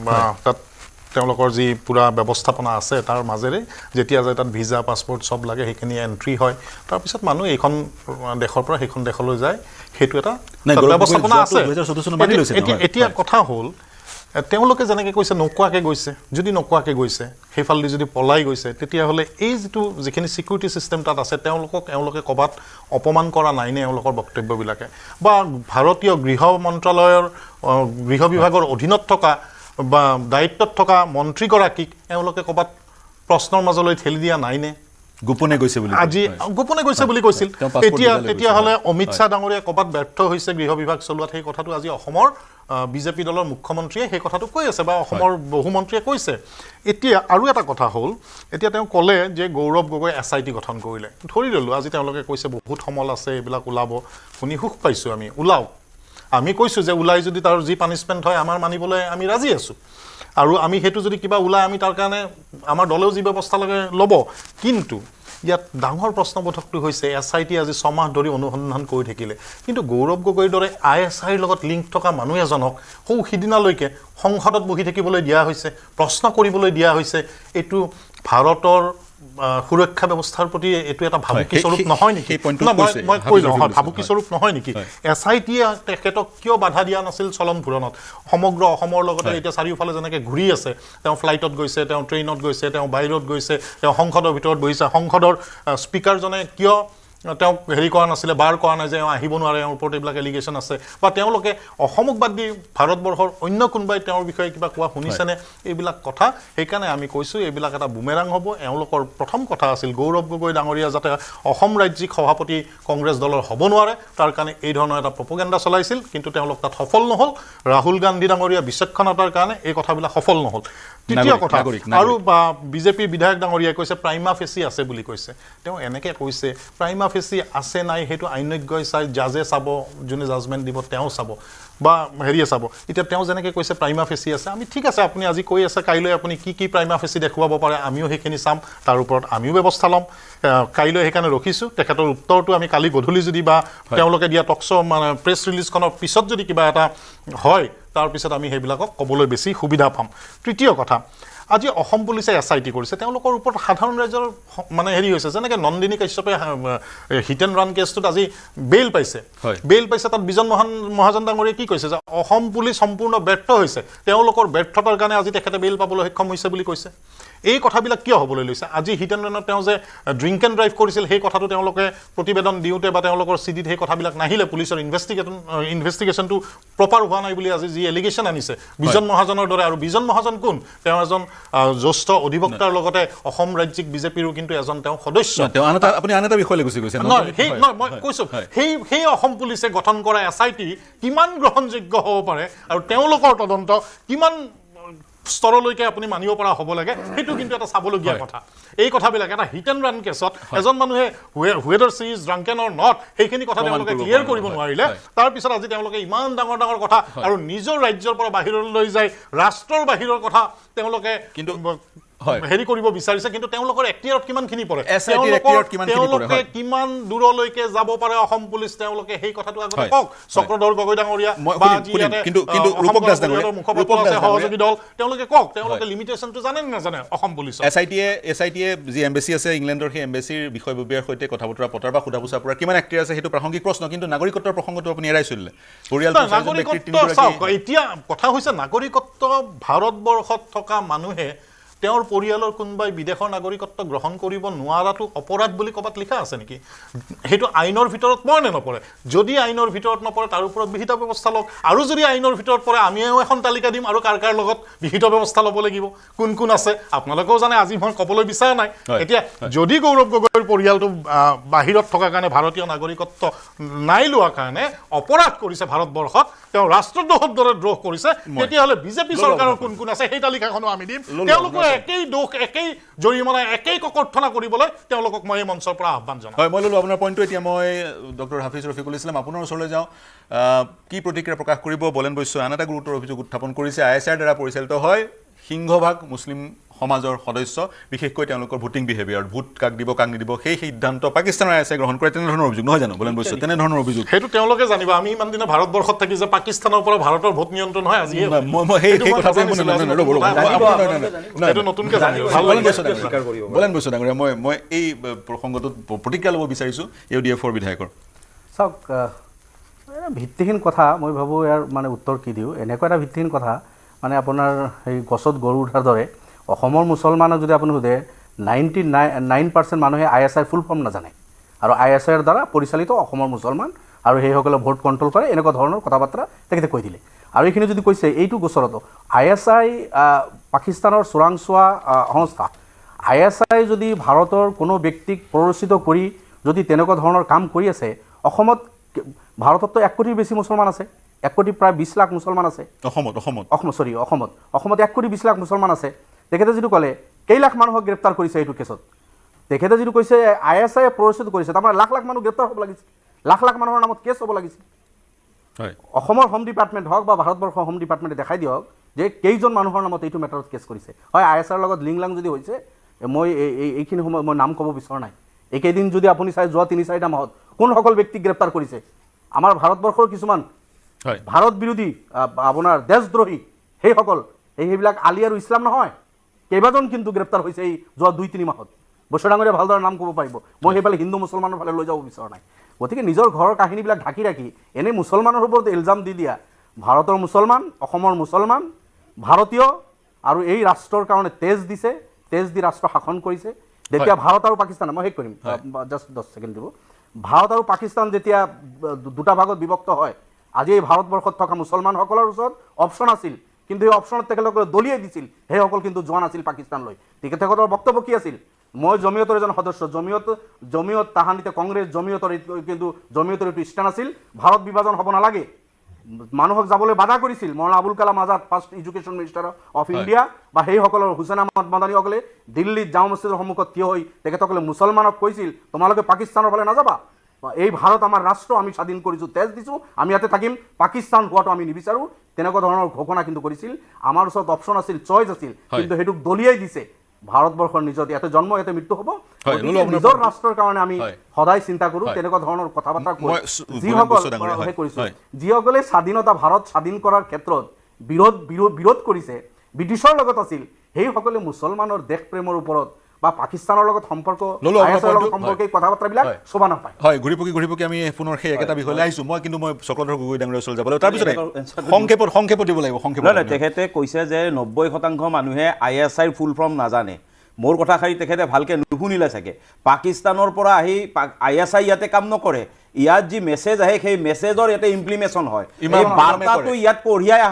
বা তাত তেওঁলোকৰ যি পূৰা ব্যৱস্থাপনা আছে তাৰ মাজেৰে যেতিয়া যায় তাত ভিজা পাছপৰ্ট চব লাগে, সেইখিনি এণ্ট্ৰি হয়, তাৰপিছত মানুহ এইখন দেশৰ পৰা সেইখন দেশলৈ যায়, সেইটো এটা ব্যৱস্থাপনা আছে। এতিয়া কথা হ'ল তেওঁলোকে যেনেকৈ কৈছে নোকোৱাকৈ গৈছে, যদি নোকোৱাকৈ গৈছে, সেইফালেদি যদি পলাই গৈছে, তেতিয়াহ'লে এই যিটো যিখিনি ছিকিউৰিটি ছিষ্টেম তাত আছে, তেওঁলোকক এওঁলোকে ক'ৰবাত অপমান কৰা নাইনে এওঁলোকৰ বক্তব্যবিলাকে? বা ভাৰতীয় গৃহ মন্ত্ৰালয়ৰ গৃহ বিভাগৰ অধীনত থকা বা দায়িত্বত থকা মন্ত্ৰীগৰাকীক এওঁলোকে ক'ৰবাত প্ৰশ্নৰ মাজলৈ ঠেলি দিয়া নাইনে? গোপনে গৈছে বুলি, আজি গোপনে গৈছে বুলি কৈছিল। এতিয়া তেতিয়াহ'লে অমিত শ্বাহ ডাঙৰীয়া ক'ৰবাত ব্যৰ্থ হৈছে গৃহ বিভাগ চলোৱাত, সেই কথাটো আজি অসমৰ বিজেপি দলৰ মুখ্যমন্ত্ৰীয়ে সেই কথাটো কৈ আছে বা অসমৰ বহু মন্ত্ৰীয়ে কৈছে। এতিয়া আৰু এটা কথা হ'ল, এতিয়া তেওঁ ক'লে যে গৌৰৱ গগৈ SIT গঠন কৰিলে, ধৰি ল'লোঁ আজি তেওঁলোকে কৈছে বহুত সমল আছে, এইবিলাক ওলাব, শুনি সুখ পাইছোঁ আমি, ওলাওক। আমি কৈছোঁ যে ওলাই যদি তাৰ যি পানিছমেণ্ট হয় আমাৰ মানিবলৈ আমি ৰাজি আছোঁ, আৰু আমি সেইটো যদি কিবা ওলাই আমি তাৰ কাৰণে আমাৰ দলেও যি ব্যৱস্থা লাগে ল'ব। কিন্তু ইয়াত ডাঙৰ প্ৰশ্নবোধকটো হৈছে SIT আজি 6 মাহ ধৰি অনুসন্ধান কৰি থাকিলে, কিন্তু গৌৰৱ গগৈৰ দৰে ISIৰ লগত লিংক থকা মানুহ এজনক সৌ সিদিনালৈকে সংসদত বহি থাকিবলৈ দিয়া হৈছে, প্ৰশ্ন কৰিবলৈ দিয়া হৈছে। এইটো ভাৰতৰ সুৰক্ষা ব্যৱস্থাৰ প্ৰতি এইটো এটা ভাবুকি স্বৰূপ নহয় নেকি? মই কৈ যাওঁ, হয়, ভাবুকি স্বৰূপ নহয় নেকি? SITয়ে তেখেতক কিয় বাধা দিয়া নাছিল চলন ফুৰণত? সমগ্ৰ অসমৰ লগতে এতিয়া চাৰিওফালে যেনেকৈ ঘূৰি আছে, তেওঁ ফ্লাইটত গৈছে, তেওঁ ট্ৰেইনত গৈছে, তেওঁ বাহিৰত গৈছে, তেওঁ সংসদৰ ভিতৰত বহিছে, সংসদৰ স্পীকাৰজনে কিয় তেওঁক হেৰি কৰা নাছিলে, বাৰ কৰা নাই যে এওঁ আহিব নোৱাৰে, এওঁৰ ওপৰত এইবিলাক এলিগেশ্যন আছে, বা তেওঁলোকে অসমক বাদ দি ভাৰতবৰ্ষৰ অন্য কোনোবাই তেওঁৰ বিষয়ে কিবা কোৱা শুনিছেনে? এইবিলাক কথা সেইকাৰণে আমি কৈছোঁ এইবিলাক এটা বুমেৰাং হ'ব। এওঁলোকৰ প্ৰথম কথা আছিল গৌৰৱ গগৈ ডাঙৰীয়া যাতে অসম ৰাজ্যিক সভাপতি কংগ্ৰেছ দলৰ হ'ব নোৱাৰে তাৰ কাৰণে এই ধৰণৰ এটা প্ৰপগেণ্ডা চলাইছিল, কিন্তু তেওঁলোক তাত সফল নহ'ল। ৰাহুল গান্ধী ডাঙৰীয়া বিচক্ষণতাৰ কাৰণে এই কথাবিলাক সফল নহ'ল। তৃতীয় কথা, আৰু বিজেপিৰ বিধায়ক ডাঙৰীয়াই কৈছে প্ৰাইমা ফেচি আছে বুলি কৈছে, তেওঁ এনেকৈ কৈছে প্ৰাইমা ফেচি আছে নাই সেইটো আইনজ্ঞই চাই, জাজে চাব, যোনে জাজমেণ্ট দিব তেওঁ চাব বা হেৰিয়ে চাব। এতিয়া তেওঁ যেনেকৈ কৈছে প্ৰাইমা ফেচি আছে, আমি ঠিক আছে, আপুনি আজি কৈ আছে, কাইলৈ আপুনি কি কি প্ৰাইমা ফেচি দেখুৱাব পাৰে আমিও সেইখিনি চাম, তাৰ ওপৰত আমিও ব্যৱস্থা ল'ম। কাইলৈ সেইকাৰণে ৰখিছোঁ তেখেতৰ উত্তৰটো। আমি কালি গধূলি যদি বা তেওঁলোকে দিয়া টকশ্ব মানে প্ৰেছ ৰিলিজখনৰ পিছত যদি কিবা এটা হয় তাৰপিছত আমি সেইবিলাকক ক'বলৈ বেছি সুবিধা পাম। তৃতীয় কথা, আজি অসম পুলিচে এছ I T কৰিছে, তেওঁলোকৰ ওপৰত সাধাৰণ ৰাইজৰ মানে হেৰি হৈছে। যেনেকৈ নন্দিনী কাশ্যপে হিট এণ্ড ৰান কেছটোত আজি বেইল পাইছে, বেইল পাইছে, তাত বিজন মহাজন ডাঙৰীয়ে কি কৈছে যে অসম পুলিচ সম্পূৰ্ণ ব্যৰ্থ হৈছে, তেওঁলোকৰ ব্যৰ্থতাৰ কাৰণে আজি তেখেতে বেইল পাবলৈ সক্ষম হৈছে বুলি কৈছে। এই কথাবিলাক কিয় হ'বলৈ লৈছে? আজি হিট এণ্ড ৰানত তেওঁ যে ড্ৰিংক এণ্ড ড্ৰাইভ কৰিছিল সেই কথাটো তেওঁলোকে প্ৰতিবেদন দিওঁতে বা তেওঁলোকৰ চি ডিত সেই কথাবিলাক নাহিলে, পুলিচৰ ইনভেষ্টিগেশ্যনটো প্ৰপাৰ হোৱা নাই বুলি আজি যি এলিগেশ্যন আনিছে বিজন মহাজনৰ দৰে। আৰু বিজন মহাজন কোন? তেওঁ এজন জ্যেষ্ঠ অধিবক্তাৰ লগতে অসম ৰাজ্যিক বিজেপিৰো কিন্তু এজন তেওঁ সদস্য। আপুনি আন এটা বিষয়লৈ গুচি গৈছে। নহয়, সেই নহয়, মই কৈছোঁ সেই অসম পুলিচে গঠন কৰা এছ I T কিমান গ্ৰহণযোগ্য হ'ব পাৰে আৰু তেওঁলোকৰ তদন্ত কিমান স্তৰলৈকে আপুনি মানিব পৰা হ'ব লাগে, সেইটো কিন্তু এটা চাবলগীয়া কথা। এই কথাবিলাক এটা হিট এণ্ড ৰান কেছত এজন মানুহে whether she is drunken or not সেইখিনি কথা তেওঁলোকে ক্লিয়াৰ কৰিব নোৱাৰিলে। তাৰপিছত আজি তেওঁলোকে ইমান ডাঙৰ ডাঙৰ কথা আৰু নিজৰ ৰাজ্যৰ পৰা বাহিৰলৈ যায় ৰাষ্ট্ৰৰ বাহিৰৰ কথা তেওঁলোকে কিন্তু হেৰি কৰিব বিচাৰিছে, কিন্তু তেওঁলোকৰ এক্টিয়াৰত কিমানখিনি পৰে, তেওঁলোকে কিমান দূৰলৈকে যাব পাৰে অসম পুলিচ, তেওঁলোকে সেই কথাটো আগতে কওক। চক্ৰধৰ গগৈ ডাঙৰীয়া বা সহযোগী দল তেওঁলোকে কওক, তেওঁলোকে লিমিটেশ্যনটো জানে নে নাজানে অসম পুলিচ? এছ I টিয়ে যি এম্বেচি আছে ইংলেণ্ডৰ, সেই এম্বেচিৰ বিষয়ববীয়াৰ সৈতে কথা বতৰা পতাৰ বা সোধা পোছা কৰাৰ কিমান এক্টিয়াৰ আছে সেইটো প্ৰাসংগিক প্ৰশ্ন। কিন্তু নাগৰিকত্বৰ প্ৰসংগটো আপুনি এৰাই চলিলে। নাগৰিকত্ব চাওক, এতিয়া কথা হৈছে নাগৰিকত্ব ভাৰতবৰ্ষত থকা মানুহে তেওঁৰ পৰিয়ালৰ কোনোবাই বিদেশৰ নাগৰিকত্ব গ্ৰহণ কৰিব নোৱাৰাটো অপৰাধ বুলি ক'ৰবাত লিখা আছে নেকি? সেইটো আইনৰ ভিতৰত পৰে নে নপৰে? যদি আইনৰ ভিতৰত নপৰে তাৰ ওপৰত বিহিত ব্যৱস্থা লওক, আৰু যদি আইনৰ ভিতৰত পৰে আমিও এখন তালিকা দিম আৰু কাৰ কাৰ লগত বিহিত ব্যৱস্থা ল'ব লাগিব, কোন কোন আছে আপোনালোকেও জানে, আজি মই ক'বলৈ বিচৰা নাই। এতিয়া যদি গৌৰৱ গগৈৰ পৰিয়ালটো বাহিৰত থকাৰ কাৰণে ভাৰতীয় নাগৰিকত্ব নাই লোৱাৰ কাৰণে অপৰাধ কৰিছে ভাৰতবৰ্ষত, তেওঁ ৰাষ্ট্ৰদ্ৰোহৰ দৰে দ্ৰোহ কৰিছে, তেতিয়াহ'লে বিজেপি চৰকাৰৰ কোন কোন আছে সেই তালিকাখনো আমি দিম। তেওঁলোকে একেই দোষ, একেই জৰিমনা, একেই ককৰ্থনা কৰিবলৈ তেওঁলোকক মই এই মঞ্চৰ পৰা আহ্বান জনাওঁ। হয়, মই ল'লোঁ আপোনাৰ পইণ্টটো। এতিয়া মই ডক্টৰ হাফিজ ৰফিকুল ইছলাম আপোনাৰ ওচৰলৈ যাওঁ। কি প্ৰতিক্ৰিয়া প্ৰকাশ কৰিব? বলেন বৈশ্যই আন এটা গুৰুতৰ অভিযোগ উত্থাপন কৰিছে, I S আইৰ দ্বাৰা পৰিচালিত হয় সিংহভাগ মুছলিম সমাজৰ সদস্য, বিশেষকৈ তেওঁলোকৰ ভোটিং বিহেভিয়াৰ, ভোট কাক দিব কাক নিদিব সেই সিদ্ধান্ত পাকিস্তানৰ I S I গ্ৰহণ কৰে, তেনেধৰণৰ অভিযোগ নহয় জানো বলেন বৈশ্য? তেনেধৰণৰ অভিযোগ সেইটো তেওঁলোকে জানিব। আমি ইমান দিনে ভাৰতবৰ্ষত থাকি যে পাকিস্তানৰ পৰা ভাৰতৰ ভোট নিয়ন্ত্ৰণ হয় আজি বলেন বৈশ্য ডাঙৰীয়া, মই এই প্ৰসংগটোত প্ৰতিক্ৰিয়া ল'ব বিচাৰিছোঁ ইউ ডি এফৰ বিধায়কৰ। চাওক, ভিত্তিহীন কথা মই ভাবোঁ, ইয়াৰ মানে উত্তৰ কি দিওঁ, এনেকুৱা এটা ভিত্তিহীন কথা মানে আপোনাৰ সেই গছত গৰু উঠাৰ দৰে। অসমৰ মুছলমানক যদি আপুনি সোধে 99% মানুহে I S আইৰ ফুল ফৰ্ম নাজানে, আৰু I S আইৰ দ্বাৰা পৰিচালিত অসমৰ মুছলমান আৰু সেইসকলে ভোট কণ্ট্ৰল কৰে, এনেকুৱা ধৰণৰ কথা বাৰ্তা তেখেতে কৈ দিলে। আৰু এইখিনি যদি কৈছে এইটো গোচৰতো I S I পাকিস্তানৰ চোৰাংচোৱা সংস্থা, I S I যদি ভাৰতৰ কোনো ব্যক্তিক প্ৰৰোচিত কৰি যদি তেনেকুৱা ধৰণৰ কাম কৰি আছে, অসমত ভাৰতততো 1 কোটিৰ বেছি মুছলমান আছে, 1 কোটি প্ৰায় 20 লাখ মুছলমান আছে অসমত, অসমত অসম চৰি অসমত অসমত 1 কোটি 20 লাখ মুছলমান আছে। তেখেতে যিটো ক'লে কেই লাখ মানুহক গ্ৰেপ্তাৰ কৰিছে এইটো কেছত, তেখেতে যিটো কৈছে I S আইয়ে প্ৰৰোচিত কৰিছে, তাৰমানে লাখ লাখ মানুহ গ্ৰেপ্তাৰ হ'ব লাগিছিল, লাখ লাখ মানুহৰ নামত কেছ হ'ব লাগিছিল। অসমৰ হোম ডিপাৰ্টমেণ্ট হওক বা ভাৰতবৰ্ষৰ হোম ডিপাৰ্টমেণ্টে দেখাই দিয়ক যে কেইজন মানুহৰ নামত এইটো মেটাৰত কেছ কৰিছে। হয়, I S আইৰ লগত লিংক লাং যদি হৈছে, মই এইখিনি সময় মই নাম ক'ব বিচৰা নাই। এইকেইদিন যদি আপুনি চাই যোৱা 3-4টা মাহত কোনসকল ব্যক্তিক গ্ৰেপ্তাৰ কৰিছে, আমাৰ ভাৰতবৰ্ষৰ কিছুমান ভাৰত বিৰোধী আপোনাৰ দেশদ্ৰোহী সেইসকল, সেইবিলাক আলি আৰু ইছলাম নহয়, কেইবাজন কিন্তু গ্ৰেপ্তাৰ হৈছে এই যোৱা 2-3 মাহত। বৈশ্য ডাঙৰীয়া ভালদৰে নাম ক'ব পাৰিব, মই সেইফালে হিন্দু মুছলমানৰ ফালে লৈ যাব বিচৰা নাই। গতিকে নিজৰ ঘৰৰ কাহিনীবিলাক ঢাকি ৰাখি এনেই মুছলমানৰ ওপৰত ইলজাম দি দিয়া, ভাৰতৰ মুছলমান, অসমৰ মুছলমান, ভাৰতীয় আৰু এই ৰাষ্ট্ৰৰ কাৰণে তেজ দিছে, তেজ দি ৰাষ্ট্ৰ শাসন কৰিছে। যেতিয়া ভাৰত আৰু পাকিস্তান, মই শেষ কৰিম জাষ্ট 10 ছেকেণ্ড দিব, ভাৰত আৰু পাকিস্তান যেতিয়া দুটা ভাগত বিভক্ত হয়, আজি এই ভাৰতবৰ্ষত থকা মুছলমানসকলৰ ওচৰত অপশ্যন আছিল, কিন্তু সেই অপশ্যনত তেখেতলোকে দলিয়াই দিছিল, সেইসকল কিন্তু যোৱা নাছিল পাকিস্তানলৈ। তেখেতসকলৰ বক্তব্য কি আছিল? মই জমিয়তৰ এজন সদস্য, জমিয়ত তাহানিতে কংগ্ৰেছ জমিয়তৰ, কিন্তু জমিয়তৰ এইটো ষ্টেণ্ড আছিল ভাৰত বিভাজন হ'ব নালাগে, মানুহক যাবলৈ বাধা কৰিছিল। Maulana Abul Kalam Azad first education minister of India বা সেইসকলৰ হুছেইন আহমদ মাদানীসকলে দিল্লীত জামা মছজিদৰ সন্মুখত থিয় হৈ তেখেতসকলে মুছলমানক কৈছিল তোমালোকে পাকিস্তানৰ ফালে নাযাবা, এই ভাৰত আমাৰ ৰাষ্ট্ৰ, আমি স্বাধীন কৰিছোঁ, তেজ দিছোঁ, আমি ইয়াতে থাকিম, পাকিস্তান হোৱাটো আমি নিবিচাৰোঁ, তেনেকুৱা ধৰণৰ ঘোষণা কিন্তু কৰিছিল। আমাৰ ওচৰত অপশ্যন আছিল, চইচ আছিল, কিন্তু সেইটোক দলিয়াই দিছে। ভাৰতবৰ্ষৰ নিজৰ ইয়াতে জন্ম, ইয়াতে মৃত্যু হ'ব, নিজৰ ৰাষ্ট্ৰৰ কাৰণে আমি সদায় চিন্তা কৰোঁ। তেনেকুৱা ধৰণৰ কথা বাৰ্তা যিসকল কৰিছোঁ, যিসকলে স্বাধীনতা ভাৰত স্বাধীন কৰাৰ ক্ষেত্ৰত বিৰোধ কৰিছে, ব্ৰিটিছৰ লগত আছিল, সেইসকলে মুছলমানৰ দেশপ্ৰেমৰ ওপৰত বা পাকিস্তানৰ লগত সম্পৰ্ক, সম্পৰ্কে কথা বাৰ্তাবিলাক শোভা নাপায়। হয়, ঘূৰি পকি আমি পুনৰ সেই একেটা বিষয়লৈ আহিছোঁ। মই কিন্তু মই চক্ৰধৰ গগৈ ডাঙৰীয়াৰ ওচৰলৈ যাব লাগিব, তাৰপিছতে সংক্ষেপত দিব লাগিব। সংক্ষেপত তেখেতে কৈছে যে 90% মানুহে I S আইৰ ফুল ফৰ্ম নাজানে। মোৰ কথাষাৰি তেখেতে ভালকৈ নুশুনিলে চাগে। পাকিস্তানৰ পৰা আহি I S I ইয়াতে কাম নকৰে, ইয়াত যি মেছেজ আহে সেই মেছেজৰ ইয়াতে ইমপ্লিমেশ্যন হয়, এই বাৰ্তাটো ইয়াত কঢ়িয়াই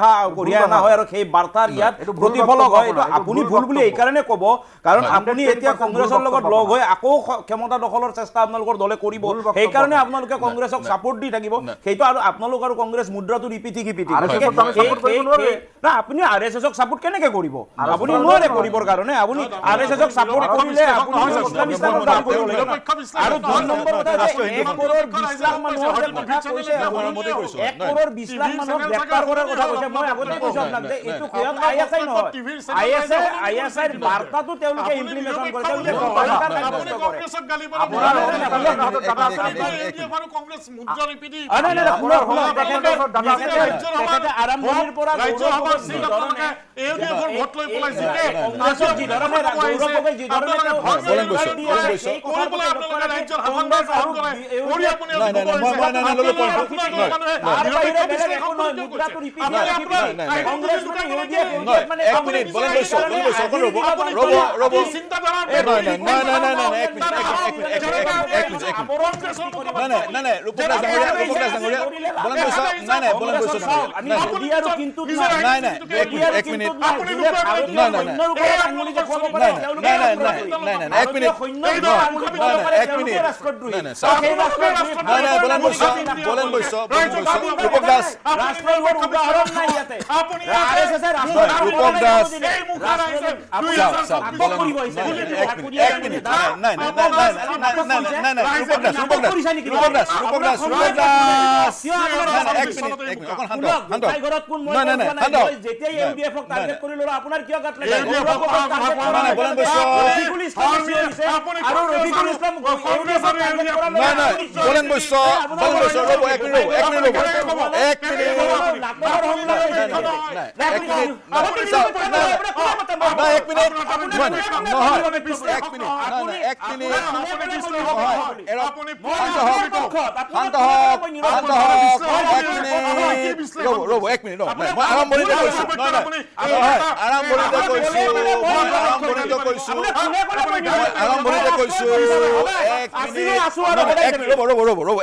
অনা হয় আৰু সেই বাৰ্তাৰ ইয়াত প্ৰতিফলক হয়। এইটো আপুনি ভুল বুলি এইকাৰণে ক'ব কাৰণ আপুনি এতিয়া কংগ্ৰেছৰ লগত লগ হৈ আকৌ ক্ষমতা দখলৰ চেষ্টা আপোনালোকৰ দলে কৰিব, সেইকাৰণে আপোনালোকে কংগ্ৰেছক ছাপোৰ্ট দি থাকিব। সেইটো আৰু আপোনালোক আৰু কংগ্ৰেছ মুদ্ৰাটো ইপিঠি সিপিঠি। না, আপুনি আৰ এছ এছক ছাপোৰ্ট কেনেকৈ কৰিব? আপুনি নোৱাৰে কৰিবৰ কাৰণে। আপুনি আৰ এছ এছক ছাপোৰ্ট কৰিলে আপুনি আৰু 2 নম্বৰ কথা যে 1 crore 20 lakh মানুহৰ কথা কৈছে, 1 crore 20 lakh মানুহক গ্ৰেপ্তাৰ কৰাৰ কথা কৈছে। মই আগতে কৈছো আপোনাক যে এইটো স্বয়ং I S I নহয়, I S আইৰ বাৰ্তাটো তেওঁলোকে ইমপ্লিমেণ্টেশ্যন কৰে, তেওঁলোকে সাব্যস্ত কৰে। তেখেতে আৰম্ভণিৰ পৰা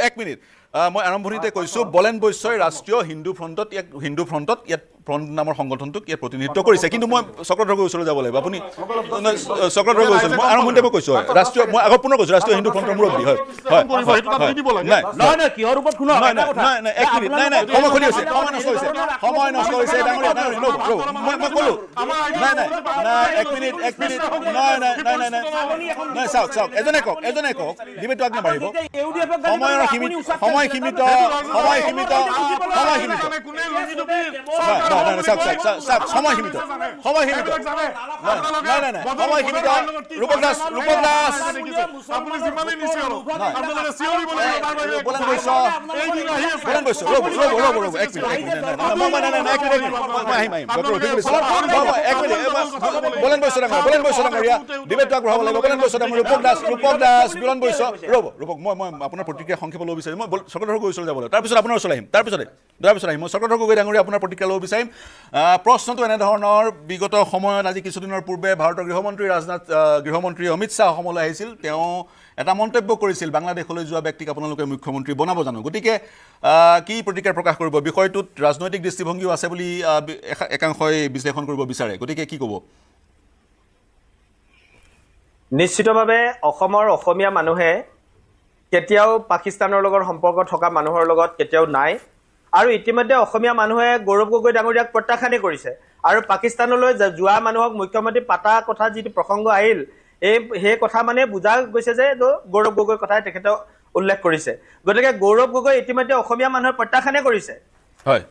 এক মিনিট মই আৰম্ভণিতে কৈছোঁ, বলেন বৈশ্যই ৰাষ্ট্ৰীয় হিন্দু ফ্ৰণ্টত হিন্দু ফ্ৰণ্টত ইয়াত ফ্ৰণ্ট নামৰ সংগঠনটোক ইয়াত প্ৰতিনিধিত্ব কৰিছে। কিন্তু মই চক্ৰধৰ গগৈৰ ওচৰলৈ যাব লাগিব। আপুনি চক্ৰধৰ গগৈ ওচৰলৈ মই আৰম্ভণিতে মই কৈছোঁ, ৰাষ্ট্ৰীয় মই আগত পুনৰ কৈছোঁ, ৰাষ্ট্ৰীয় হিন্দু ফ্ৰণ্টৰ মুৰব্বী। হয় হয় নাই নাই এক মিনিট, নাই নাই সময় খুলি হৈছে, সময় নষ্ট হৈছে, সময় নষ্ট হৈছে ডাঙৰীয়া, ডাঙৰীয়া মই ক'লোঁ নাই নাই নাই এক মিনিট, এক মিনিট, নাই নাই নাই নাই নাই নাই চাওক চাওক, এজনে কওক, এজনে কওক, ডিবেটটো আগ নাবাঢ়িব। সময়ৰ সীমিত, সময় সীমিত, সময় সীমিত, সময় সীমিত, সময় সীমিত, সময় সীমিত, নাই নাই নাই সময় সীমিত। ৰূপক দাস, ৰূপক দাস, বলেন বৈশ্য, বলেন বৈশ্য, ৰ'ব ৰ'ব ৰ'ব ৰ'ব এক মিনিট, এক মিনিট, নাই নাই এক মিনিট, মই আহিম আহিম ডক্টৰ ৰফিকুল ইছলাম, এক মিনিট, বলেন বৈশ্য ডাঙৰীয়া, বলেন বৈশ্য ডাঙৰীয়া, ডিবেটটো আগবঢ়াব লাগিব। বলেন বৈশ্য ডাঙৰীয়া, ৰূপক দাস, ৰূপক দাস, বলেন বৈশ্য, ৰ'ব ৰূপক, মই মই আপোনাৰ প্ৰতিক্ৰিয়া সংক্ষেপত ল'ব বিচাৰিম। মই চক্ৰধৰ গগৈ ওচৰলৈ যাব লাগিব, তাৰপিছত আপোনাৰ ওচৰলৈ আহিম, তাৰপিছতে তাৰপিছত আহিম। মই চক্ৰধৰ গগৈ ডাঙৰীয়া আপোনাৰ প্ৰতিক্ৰিয়া ল'ব বিচাৰিম। প্ৰশ্নটো এনেধৰণৰ, বিগত সময়ত আজি কিছুদিনৰ পূৰ্বে ভাৰতৰ গৃহমন্ত্ৰী ৰাজনাথ, গৃহমন্ত্ৰী অমিত শ্বাহ অসমলৈ আহিছিল। তেওঁ এটা মন্তব্য কৰিছিল, বাংলাদেশলৈ যোৱা ব্যক্তিক আপোনালোকে মুখ্যমন্ত্ৰী বনাব জানো? গতিকে কি প্ৰতিক্ৰিয়া প্ৰকাশ কৰিব? বিষয়টোত ৰাজনৈতিক দৃষ্টিভংগীও আছে বুলি একাংশই বিশ্লেষণ কৰিব বিচাৰে, গতিকে কি ক'ব? নিশ্চিতভাৱে অসমৰ অসমীয়া মানুহে কেতিয়াও পাকিস্তানৰ লগত সম্পৰ্ক থকা মানুহৰ লগত কেতিয়াও নাই, আৰু ইতিমধ্যে অসমীয়া মানুহে গৌৰৱ গগৈ ডাঙৰীয়াক প্ৰত্যাখ্যানেই কৰিছে। আৰু পাকিস্তানলৈ যোৱা মানুহক মুখ্যমন্ত্ৰী পাতা কথা যিটো প্ৰসংগ আহিল, এই সেই কথা মানে বুজা গৈছে যে গৌৰৱ গগৈৰ কথাই তেখেতে উল্লেখ কৰিছে। গতিকে গৌৰৱ গগৈ ইতিমধ্যে অসমীয়া মানুহে প্ৰত্যাখ্যানে কৰিছে।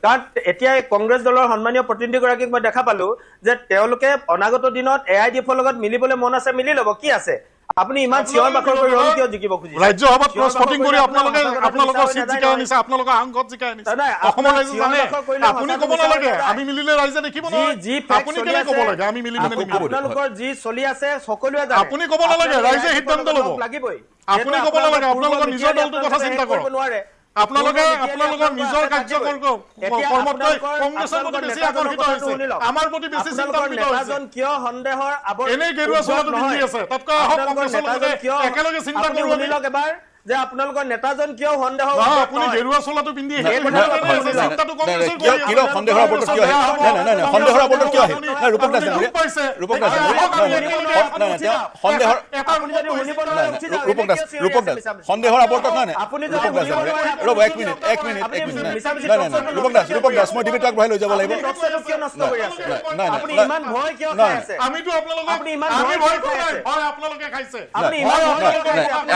কাৰণ এতিয়া কংগ্ৰেছ দলৰ সন্মানীয় প্ৰতিনিধিগৰাকীক মই দেখা পালো যে তেওঁলোকে অনাগত দিনত এ I D এফৰ লগত মিলিবলৈ মন আছে, মিলি ল'ব, কি আছে। আপুনি ইমান চিঞৰ বাখৰ কৰি হ'ল কিয় জিকিব খুজিছে? ৰাজ্যসভাত ক্ৰছ ভোটিং কৰি আপোনালোকে আপোনালোকৰ চিট জিকাই আনিছে, আপোনালোকৰ সাংসদ জিকাই আনিছে। অসমৰ ৰাইজে জানে, আপুনি ক'ব নালাগে, আমি মিলিলে ৰাইজে দেখিব নহয়। আপুনি কেলে ক'ব লাগে আমি মিলিম নে নিমিলিম? আপোনালোকৰ যি চলি আছে সকলোৱে জানে, আপুনি ক'ব নালাগে, ৰাইজে সিদ্ধান্ত ল'ব লাগিবই। আপুনি ক'ব নালাগে, আপোনালোকৰ নিজৰ দলটোৰ কথা চিন্তা কৰক। আপোনালোকে আপোনালোকৰ নিজৰ কাৰ্যকৰ্মতকৈ কংগ্ৰেছৰ প্ৰতি বেছি আকৰ্ষিত হৈছে, আমাৰ প্ৰতি বেছি চিন্তান্বিত হৈছে। কিয় সন্দেহৰ এনেই গেৰুৱা চোলাটো পিন্ধি আছে, তাতকৈ আহক কংগ্ৰেছৰ লগতে একেলগে চিন্তা কৰোঁ আমি। এবাৰ যে আপোনালোকৰ নেতাজন কিয় সন্দেহ, আপুনি গেৰুৱা চোলাটো পিন্ধি চিন্তাটো কংগ্ৰেছৰ কিয় সন্দেহৰ আৱৰ্তত কিয় আহিল? নাই নাই নাই, সন্দেহৰ আৱৰ্তত কিয় আহিল? নাই ৰূপক দাস ডাঙৰীয়া, ৰূপক দাস নাই নাই, তেওঁ সন্দেহৰ ৰূপক দাস, ৰূপক দাস সন্দেহৰ আৱৰ্তত নাই নাই, ৰূপক দাস ডাঙৰীয়া ৰ'ব এক মিনিট, এক মিনিট, এক মিনিট, নাই নাই নাই, ৰূপক দাস, ৰূপক দাস মই ডিবেটটো আগবঢ়াই লৈ যাব লাগিব। নাই নাই নাই, আমিতো আপোনালোকক আমি ভয় কৰা নাই, ভয় আপোনালোকে খাইছে।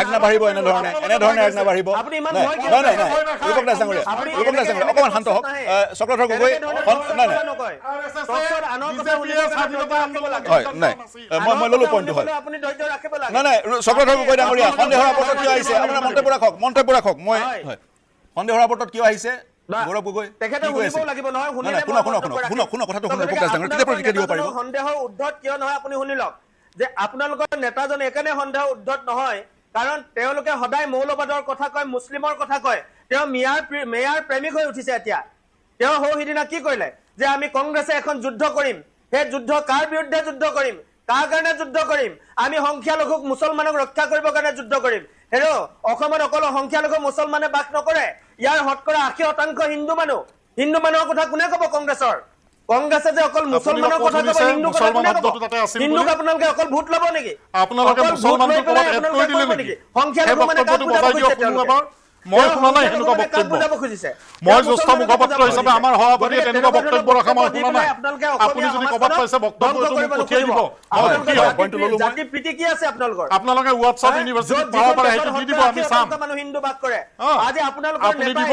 এক নাবাঢ়িব এনেধৰণে, এনেধৰণে এক নাবাঢ়িব। নাই নাই নাই, ৰূপক দাস ডাঙৰীয়া, ৰূপক দাস ডাঙৰীয়া অকণমান শান্ত হওক। চক্ৰধৰ গগৈ, নাই নাই হয় নাই, মই ল'লো পইণ্টটো। হয় নাই নাই, চক্ৰধৰ গগৈ ডাঙৰীয়া সন্দেহৰ আৱৰ্তত কিয় আহিছে? আপোনাৰ মন্তব্য ৰাখক, মন্তব্য ৰাখক। মই হয়, সন্দেহৰ আৱৰ্তত কিয় আহিছে গৌৰৱ গগৈ? তেখেতে শুনিব লাগিব নহয়, শুনিলে শুনক শুনক শুনক শুনক শুনক কথাটো শুনক ৰূপক দাস ডাঙৰীয়া, তেতিয়া প্ৰতিক্ৰিয়া দিব পাৰিব। সন্দেহৰ উৰ্ধত কিয় নহয় আপুনি শুনি লওক, যে আপোনালোকৰ নেতাজন এইকাৰণে সন্দেহৰ উৰ্ধত নহয় কাৰণ তেওঁলোকে সদায় মৌলবাদৰ কথা কয়, মুছলিমৰ কথা কয়। তেওঁ মিয়াৰ প্ৰেমিক হৈ উঠিছে এতিয়া। তেওঁ সৌ সিদিনা কি কৰিলে যে আমি কংগ্ৰেছে এখন যুদ্ধ কৰিম, সেই যুদ্ধ কাৰ বিৰুদ্ধে যুদ্ধ কৰিম, কাৰ কাৰণে যুদ্ধ কৰিম? আমি সংখ্যালঘুক মুছলমানক ৰক্ষা কৰিবৰ কাৰণে যুদ্ধ কৰিম। হেৰ, অসমত অকল সংখ্যালঘু মুছলমানে বাস নকৰে, ইয়াৰ শতকৰা 80% হিন্দু মানুহ। হিন্দু মানুহৰ কথা কোনে ক'ব? কংগ্ৰেছৰ কংগ্ৰেছে যে অকল মুছলমানৰ কথা ক'ব, হিন্দু কথা কোনে ক'ব? হিন্দুক আপোনালোকে অকল ভোট ল'ব নেকি? আপোনালোকে মুছলমানক ক'ৰবাত এড কৰি দিলে নেকি? সংখ্যালঘু মানে কাক বুজাব খুজিছে তেওঁলোকে? মই শুনা নাই সেনেকুৱা বক্তব্য। মই জ্যেষ্ঠ মুখপাত্ৰ হিচাপে আমাৰ সভাপতিয়ে তেনেকুৱা বক্তব্য ৰখা মই শুনা নাই। আপুনি যদি ক'ৰবাত পাইছে বক্তব্যটো মোক পঠিয়াই দিব। জাতি প্ৰীতি কি আছে আপোনালোকৰ? আপোনালোকে হোৱাটছআপ ইউনিভাৰ্চিটিত পাব পাৰে, সেইটো দি দিব, আমি চাম। মানুহ হিন্দু বাস কৰে। আজি আপোনালোকৰ আপুনি দিব।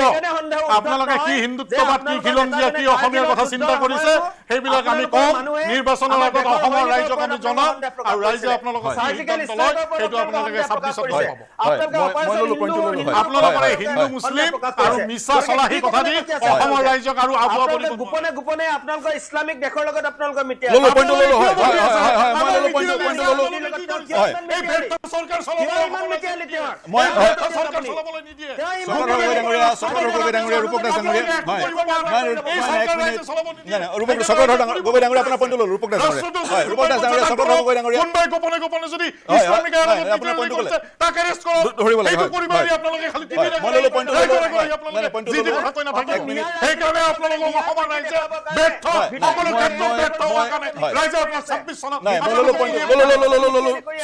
আপোনালোকে কি হিন্দুত্ববাদ, কি খিলঞ্জীয়া, কি অসমীয়াৰ কথা চিন্তা কৰিছে সেইবিলাক আমি কম। নিৰ্বাচনৰ আগত অসমৰ ৰাইজক আমি জনাম আৰু ৰাইজে আপোনালোকৰ সিদ্ধান্ত লয়, সেইটো আপোনালোকে 26ত পাব। আপোনালোকৰ হিন্দু মুছলিম আৰু মিছা চলাহী কথা দি অসমৰ ৰাইজক আৰু আগুৱাব দিব। গোপনে গোপনে আপোনালোকৰ ইছলামিক দেশৰ লগত আপোনালোকৰ মিতিৰালি। গোপনে গোপনে যদি ইছলামিক তাক এৰেষ্ট কৰক, সেইটো কৰিব আপোনালোকে খালি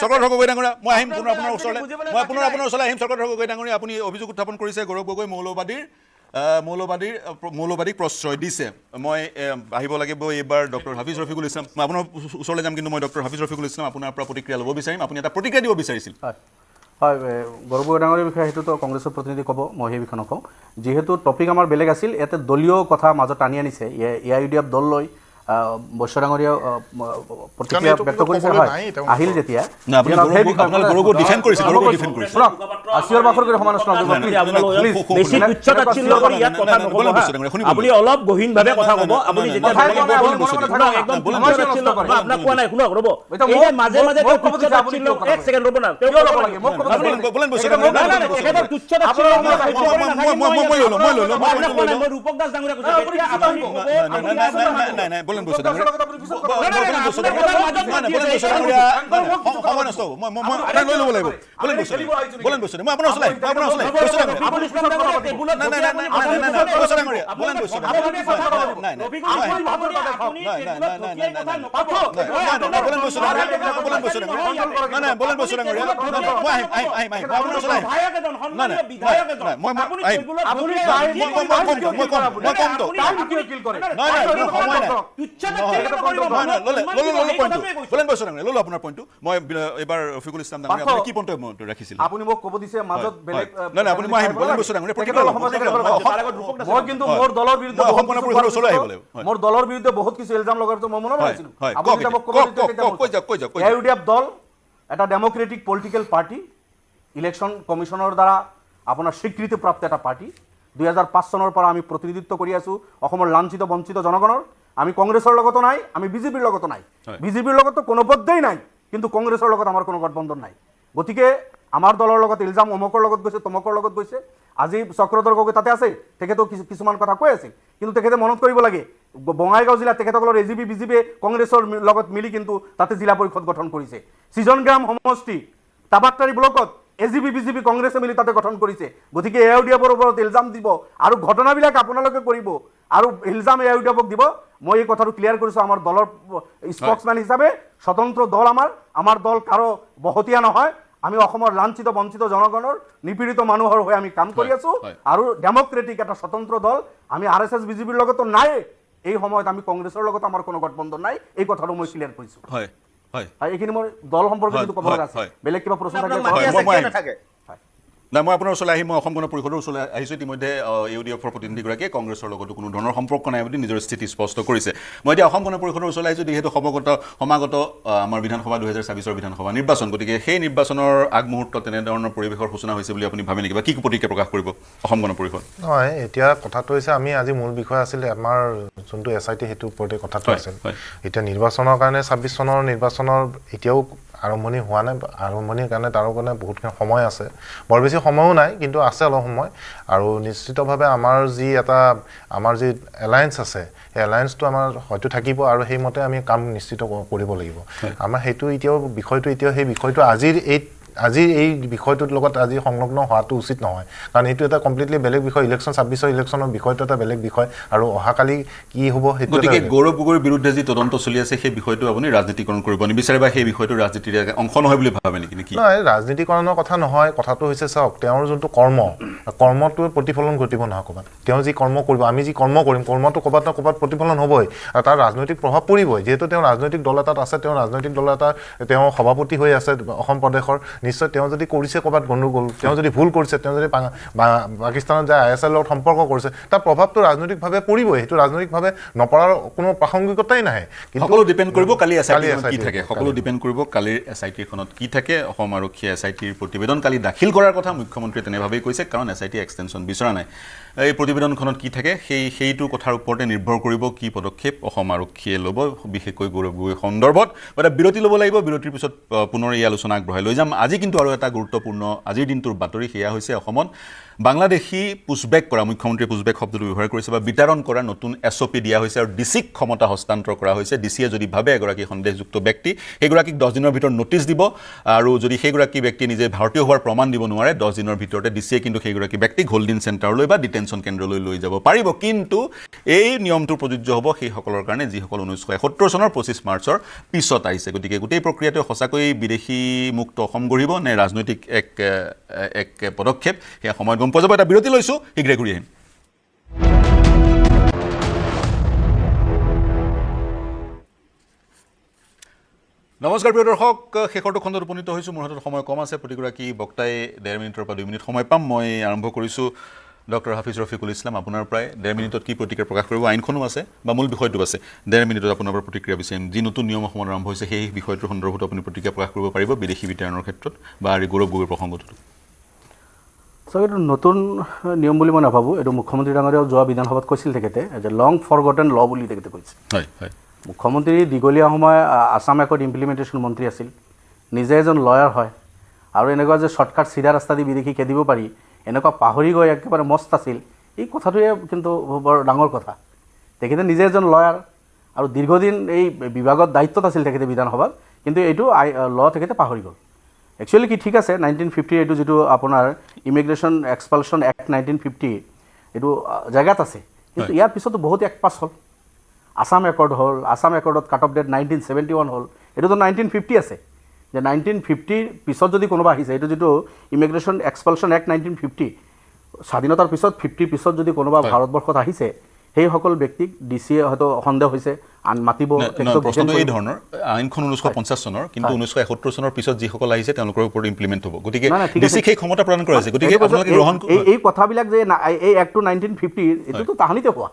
চক্ৰধৰ গগৈ ডাঙৰীয়া, মই আহিম পুনৰ আপোনাৰ ওচৰলৈ, মই পুনৰ আপোনাৰ ওচৰলৈ আহিম। চক্ৰধৰ গগৈ ডাঙৰীয়া, আপুনি অভিযোগ উত্থাপন কৰিছে গৌৰৱ গগৈ মৌলবাদীক প্ৰশ্ৰয় দিছে। মই আহিব লাগিব এইবাৰ ডক্টৰ হাফিজ ৰফিকুল ইছলাম, মই আপোনাৰ ওচৰলৈ যাম, কিন্তু মই ডক্টৰ হাফিজ ৰফিকুল ইছলাম আপোনাৰ পৰা প্ৰতিক্ৰিয়া ল'ব বিচাৰিম। আপুনি এটা প্ৰতিক্ৰিয়া দিব বিচাৰিছিল। হয়, গৌৰৱ গগৈ ডাঙৰীয়াৰ বিষয়ে সেইটোতো কংগ্ৰেছৰ প্ৰতিনিধি ক'ব, মই সেই বিষয়ে নকওঁ। যিহেতু টপিক আমাৰ বেলেগ আছিল, ইয়াতে দলীয় কথা মাজত টানি আনিছে। এ I U D F দল লৈ বৈশ্য ডাঙৰীয়া প্ৰতিক্ৰিয়া ব্যক্ত কৰিছে। হয়, আহিল যেতিয়া আপুনি অলপ গহীনভাৱে কথা ক'ব। আপুনি মাজে মাজে এক ছেকেণ্ড ৰ'ব না, ৰূপক দাস ডাঙৰীয়া মোৰ দলৰ বিৰুদ্ধে বহুত কিছু ইলজাম লগাৰ পিছত মই মনত ৰাখিছিলো। দল এটা ডেম'ক্ৰেটিক পলিটিকেল পাৰ্টি, ইলেকশ্যন কমিশ্যনৰ দ্বাৰা আপোনাৰ স্বীকৃতিপ্ৰাপ্ত এটা পাৰ্টি। 2005 চনৰ পৰা আমি প্ৰতিনিধিত্ব কৰি আছোঁ অসমৰ লাঞ্ছিত বঞ্চিত জনগণৰ। আমি কংগ্ৰেছৰ লগতো নাই, আমি বিজেপিৰ লগতো নাই, বিজেপিৰ লগতো কোনো পধ্যেই নাই, কিন্তু কংগ্ৰেছৰ লগত আমাৰ কোনো গঠবন্ধন নাই। গতিকে আমাৰ দলৰ লগত ইলজাম অমুকৰ লগত গৈছে, তমুকৰ লগত গৈছে। আজি চক্ৰধৰ গগৈ তাতে আছে, তেখেতেও কিছুমান কথা কৈ আছিল, কিন্তু তেখেতে মনত কৰিব লাগে বঙাইগাঁও জিলাত তেখেতসকলৰ এ জি পি বিজেপিয়ে কংগ্ৰেছৰ লগত মিলি কিন্তু তাতে জিলা পৰিষদ গঠন কৰিছে। সৃজনগ্ৰাম সমষ্টি টাবাকটাৰী ব্লকত এ জি পি বিজেপি কংগ্ৰেছে মিলি তাতে গঠন কৰিছে। গতিকে এ I U D এফৰ ওপৰত ইলজাম দিব আৰু ঘটনাবিলাক আপোনালোকে কৰিব আৰু ইলজাম এ I U D এফক দিব। মই এই কথাটো ক্লিয়াৰ কৰিছোঁ, আমাৰ দলৰ স্পক্সমেন হিচাপে স্বতন্ত্ৰ দল আমাৰ, আমাৰ দল কাৰো বহতীয়া নহয়। আমি অসমৰ লাঞ্ছিত বঞ্চিত জনগণৰ নিপীড়িত মানুহৰ হৈ আমি কাম কৰি আছোঁ আৰু ডেম'ক্ৰেটিক এটা স্বতন্ত্ৰ দল। আমি আৰ এছ এছ বিজেপিৰ লগতো নাই, এই সময়ত আমি কংগ্ৰেছৰ লগত আমাৰ কোনো গঠবন্ধন নাই, এই কথাটো মই ক্লিয়াৰ কৰিছোঁ। হয় হয়, এইখিনি মোৰ দল সম্পৰ্কে যিটো ক'ব লগা আছে, বেলেগ কিবা প্ৰশ্ন থাকিলে। নাই, মই আপোনাৰ ওচৰলৈ আহিম, মই অসম গণ পৰিষদৰ ওচৰলৈ আহিছোঁ। ইতিমধ্যে ইউ ডি এফৰ প্ৰতিনিধিগৰাকীয়ে কংগ্ৰেছৰ লগতো কোনো ধৰণৰ সম্পৰ্ক নাই বুলি নিজৰ স্থিতি স্পষ্ট কৰিছে। মই এতিয়া অসম গণ পৰিষদৰ ওচৰলৈ আহিছোঁ, যিহেতু সমাগত আমাৰ বিধানসভা 2026 বিধানসভা নিৰ্বাচন, গতিকে সেই নিৰ্বাচনৰ আগমুহূৰ্তত তেনেধৰণৰ পৰিৱেশৰ সূচনা হৈছে বুলি আপুনি ভাবে নেকি, বা কি প্ৰতিক্ৰিয়া প্ৰকাশ কৰিব অসম গণ পৰিষদ? নহয়, এতিয়া কথাটো হৈছে আমি আজি মূল বিষয় আছিলে আমাৰ যোনটো এছ I T, সেইটোৰ ওপৰতে কথাটো আছিল। এতিয়া নিৰ্বাচনৰ কাৰণে 26 চনৰ নিৰ্বাচনৰ এতিয়াও আৰম্ভণি হোৱা নাই, আৰম্ভণিৰ কাৰণে তাৰ কাৰণে বহুতখিনি সময় আছে, বৰ বেছি সময়ো নাই, কিন্তু আছে অলপ সময়। আৰু নিশ্চিতভাৱে আমাৰ যি এটা আমাৰ যি এলায়েন্স আছে, সেই এলায়েন্সটো আমাৰ হয়তো থাকিব আৰু সেইমতে আমি কাম নিশ্চিত কৰিব লাগিব। আমাৰ সেইটো এতিয়াও বিষয়টো এতিয়াও সেই বিষয়টো আজিৰ এই বিষয়টোৰ লগত আজি সংলগ্ন হোৱাটো উচিত নহয়, কাৰণ এইটো এটা কমপ্লিটলি বেলেগ বিষয়। ইলেকশ্যন 26 ইলেকশ্যনৰ বিষয়টো এটা বেলেগ বিষয় আৰু অহাকালি কি হ'ব সেইটো। গতিকে গৌৰৱ গগৈৰ বিৰুদ্ধে যি তদন্ত চলি আছে সেই বিষয়টো আপুনি ৰাজনীতিকৰণ কৰিব নিবিচাৰে বা সেই বিষয়টো ৰাজনীতিৰ অংশ নহয় বুলি ভাবে নেকি? নহয়, ৰাজনীতিকৰণৰ কথা নহয়। কথাটো হৈছে চাওক, তেওঁৰ যোনটো কৰ্ম, কৰ্মটোৰ প্ৰতিফলন ঘটিব নহয় ক'ৰবাত। তেওঁ যি কৰ্ম কৰিব, আমি যি কৰ্ম কৰিম, কৰ্মটো ক'ৰবাত ন ক'ৰবাত প্ৰতিফলন হ'বই আৰু তাৰ ৰাজনৈতিক প্ৰভাৱ পৰিবই। যিহেতু তেওঁ ৰাজনৈতিক দল এটাত আছে, তেওঁ ৰাজনৈতিক দল এটা তেওঁ সভাপতি হৈ আছে অসম প্ৰদেশৰ, নিশ্চয় তেওঁ যদি কৰিছে ক'ৰবাত গণ্ডগোল, তেওঁ যদি ভুল কৰিছে, তেওঁ যদি পাকিস্তানত যায় I S আইৰ লগত সম্পৰ্ক কৰিছে, তাৰ প্ৰভাৱটো ৰাজনৈতিকভাৱে পৰিবই। সেইটো ৰাজনৈতিকভাৱে নপৰাৰ কোনো প্ৰাসংগিকতাই নাহে। সকলো ডিপেণ্ড কৰিব কালি এছ I টিখনত কি থাকে, সকলো ডিপেণ্ড কৰিব কালিৰ এছ I টিখনত কি থাকে। অসম আৰক্ষীয়ে এছ I টিৰ প্ৰতিবেদন কালি দাখিল কৰাৰ কথা মুখ্যমন্ত্ৰীয়ে তেনেভাৱেই কৈছে, কাৰণ এছ I T extension বিচৰা নাই। এই প্ৰতিবেদনখনত কি থাকে সেইটোৰ কথাৰ ওপৰতে নিৰ্ভৰ কৰিব কি পদক্ষেপ অসম আৰক্ষীয়ে ল'ব, বিশেষকৈ গৌৰৱ গগৈ সন্দৰ্ভত। এটা বিৰতি ল'ব লাগিব, বিৰতিৰ পিছত পুনৰ এই আলোচনা আগবঢ়াই লৈ যাম। আজি কিন্তু আৰু এটা গুৰুত্বপূৰ্ণ আজিৰ দিনটোৰ বাতৰি, সেয়া হৈছে অসমত বাংলাদেশী পুছবেক কৰা, মুখ্যমন্ত্ৰীয়ে পুছবেক শব্দটো ব্যৱহাৰ কৰিছে, বা বিতৰণ কৰা নতুন এছ অ' পি দিয়া হৈছে আৰু ডি চিক ক্ষমতা হস্তান্তৰ কৰা হৈছে। ডি চিয়ে যদি ভাবে এগৰাকী সন্দেহযুক্ত ব্যক্তি, সেইগৰাকীক 10 দিনৰ ভিতৰত ন'টিছ দিব আৰু যদি সেইগৰাকী ব্যক্তিয়ে নিজে ভাৰতীয় হোৱাৰ প্ৰমাণ দিব নোৱাৰে, 10 দিনৰ ভিতৰতে ডি চিয়ে কিন্তু সেইগৰাকী ব্যক্তিক হোল্ডিং চেণ্টাৰলৈ বা ডিটেনশ্যন কেন্দ্ৰলৈ লৈ যাব পাৰিব। কিন্তু এই নিয়মটো প্ৰযোজ্য হ'ব সেইসকলৰ কাৰণে যিসকল 1971 চনৰ 25 মাৰ্চৰ পিছত আহিছে। গতিকে গোটেই প্ৰক্ৰিয়াটোৱে সঁচাকৈ বিদেশী মুক্ত অসম গঢ়িব নে ৰাজনৈতিক এক এক পদক্ষেপ, সেয়া সময়ত গম পোৱা যাব। এটা বিৰতি লৈছোঁ, শীঘ্ৰে ঘূৰি আহিম। নমস্কাৰ প্ৰিয় দৰ্শক, শেষৰটো খণ্ডত উপনীত হৈছোঁ। মোৰ হাতত সময় কম আছে, প্ৰতিগৰাকী বক্তাই 1.5 মিনিটৰ পৰা 2 মিনিট সময় পাম। মই আৰম্ভ কৰিছোঁ ডক্টৰ হাফিজ ৰফিকুল ইছলাম, আপোনাৰ প্ৰায় 1.5 মিনিটত কি প্ৰতিক্ৰিয়া প্ৰকাশ কৰিব? আইনখনো আছে বা মূল বিষয়টো আছে, 1.5 মিনিটত আপোনাৰ পৰা প্ৰতিক্ৰিয়া বিচাৰিম। যি নতুন নিয়ম অসমত আৰম্ভ হৈছে সেই বিষয়টোৰ সন্দৰ্ভত আপুনি প্ৰতিক্ৰিয়া প্ৰকাশ কৰিব পাৰিব, বিদেশী বিতৰণৰ ক্ষেত্ৰত বা গৌৰৱ গগৈৰ প্ৰসংগটোত। চ' এইটো নতুন নিয়ম বুলি মই নাভাবোঁ। এইটো মুখ্যমন্ত্ৰী ডাঙৰীয়াও যোৱা বিধানসভাত কৈছিল, তেখেতে যে লং ফৰগটেন ল বুলি তেখেতে কৈছে। হয় হয়, মুখ্যমন্ত্ৰী দীঘলীয়া সময় আছাম একৰ্ড ইমপ্লিমেণ্টেশ্যন মন্ত্ৰী আছিল, নিজে এজন লয়াৰ হয়, আৰু এনেকুৱা যে শ্বৰ্টকাট চিধা ৰাস্তা দি বিদেশী খেদিব পাৰি এনেকুৱা পাহৰি গৈ একেবাৰে মস্ত আছিল, এই কথাটোৱে কিন্তু বৰ ডাঙৰ কথা। তেখেতে নিজে এজন লয়াৰ আৰু দীৰ্ঘদিন এই বিভাগত দায়িত্বত আছিল তেখেতে বিধানসভাত, কিন্তু এইটো ল তেখেতে পাহৰি গ'ল। একচুৱেলি কি ঠিক আছে, 1950 এইটো যিটো আপোনাৰ ইমিগ্ৰেশ্যন এক্সপালশ্যন এক্ট 1950 এইটো জেগাত আছে, কিন্তু ইয়াৰ পিছতো বহুত এক পাছ হ'ল। আছাম একৰ্ড হ'ল, আছাম একৰ্ডত কাট অফ ডেট 1971 হ'ল, এইটোতো 1950 আছে। যে 1950ৰ পিছত যদি কোনোবা আহিছে, এইটো যিটো ইমিগ্ৰেশ্যন এক্সপালশ্যন এক্ট 1950, স্বাধীনতাৰ পিছত 50ৰ পিছত যদি কোনোবা ভাৰতবৰ্ষত আহিছে, সেইসকল ব্যক্তিক ডি চিয়ে হয়তো সন্দেহ হৈছে মাতিব। প্ৰশ্নটো এই ধৰণৰ, আইনখন 1950 চনৰ, কিন্তু 1971 চনৰ পিছত যিসকল আহিছে তেওঁলোকৰ ওপৰত ইমপ্লিমেণ্ট হ'ব, গতিকে ডি চিক সেই ক্ষমতা প্ৰদান কৰা হৈছে। গতিকে আপোনালোকে গ্ৰহণ এই কথাবিলাক যে এই এক্টটো 1950 এইটোতো তাহানিতে হোৱা,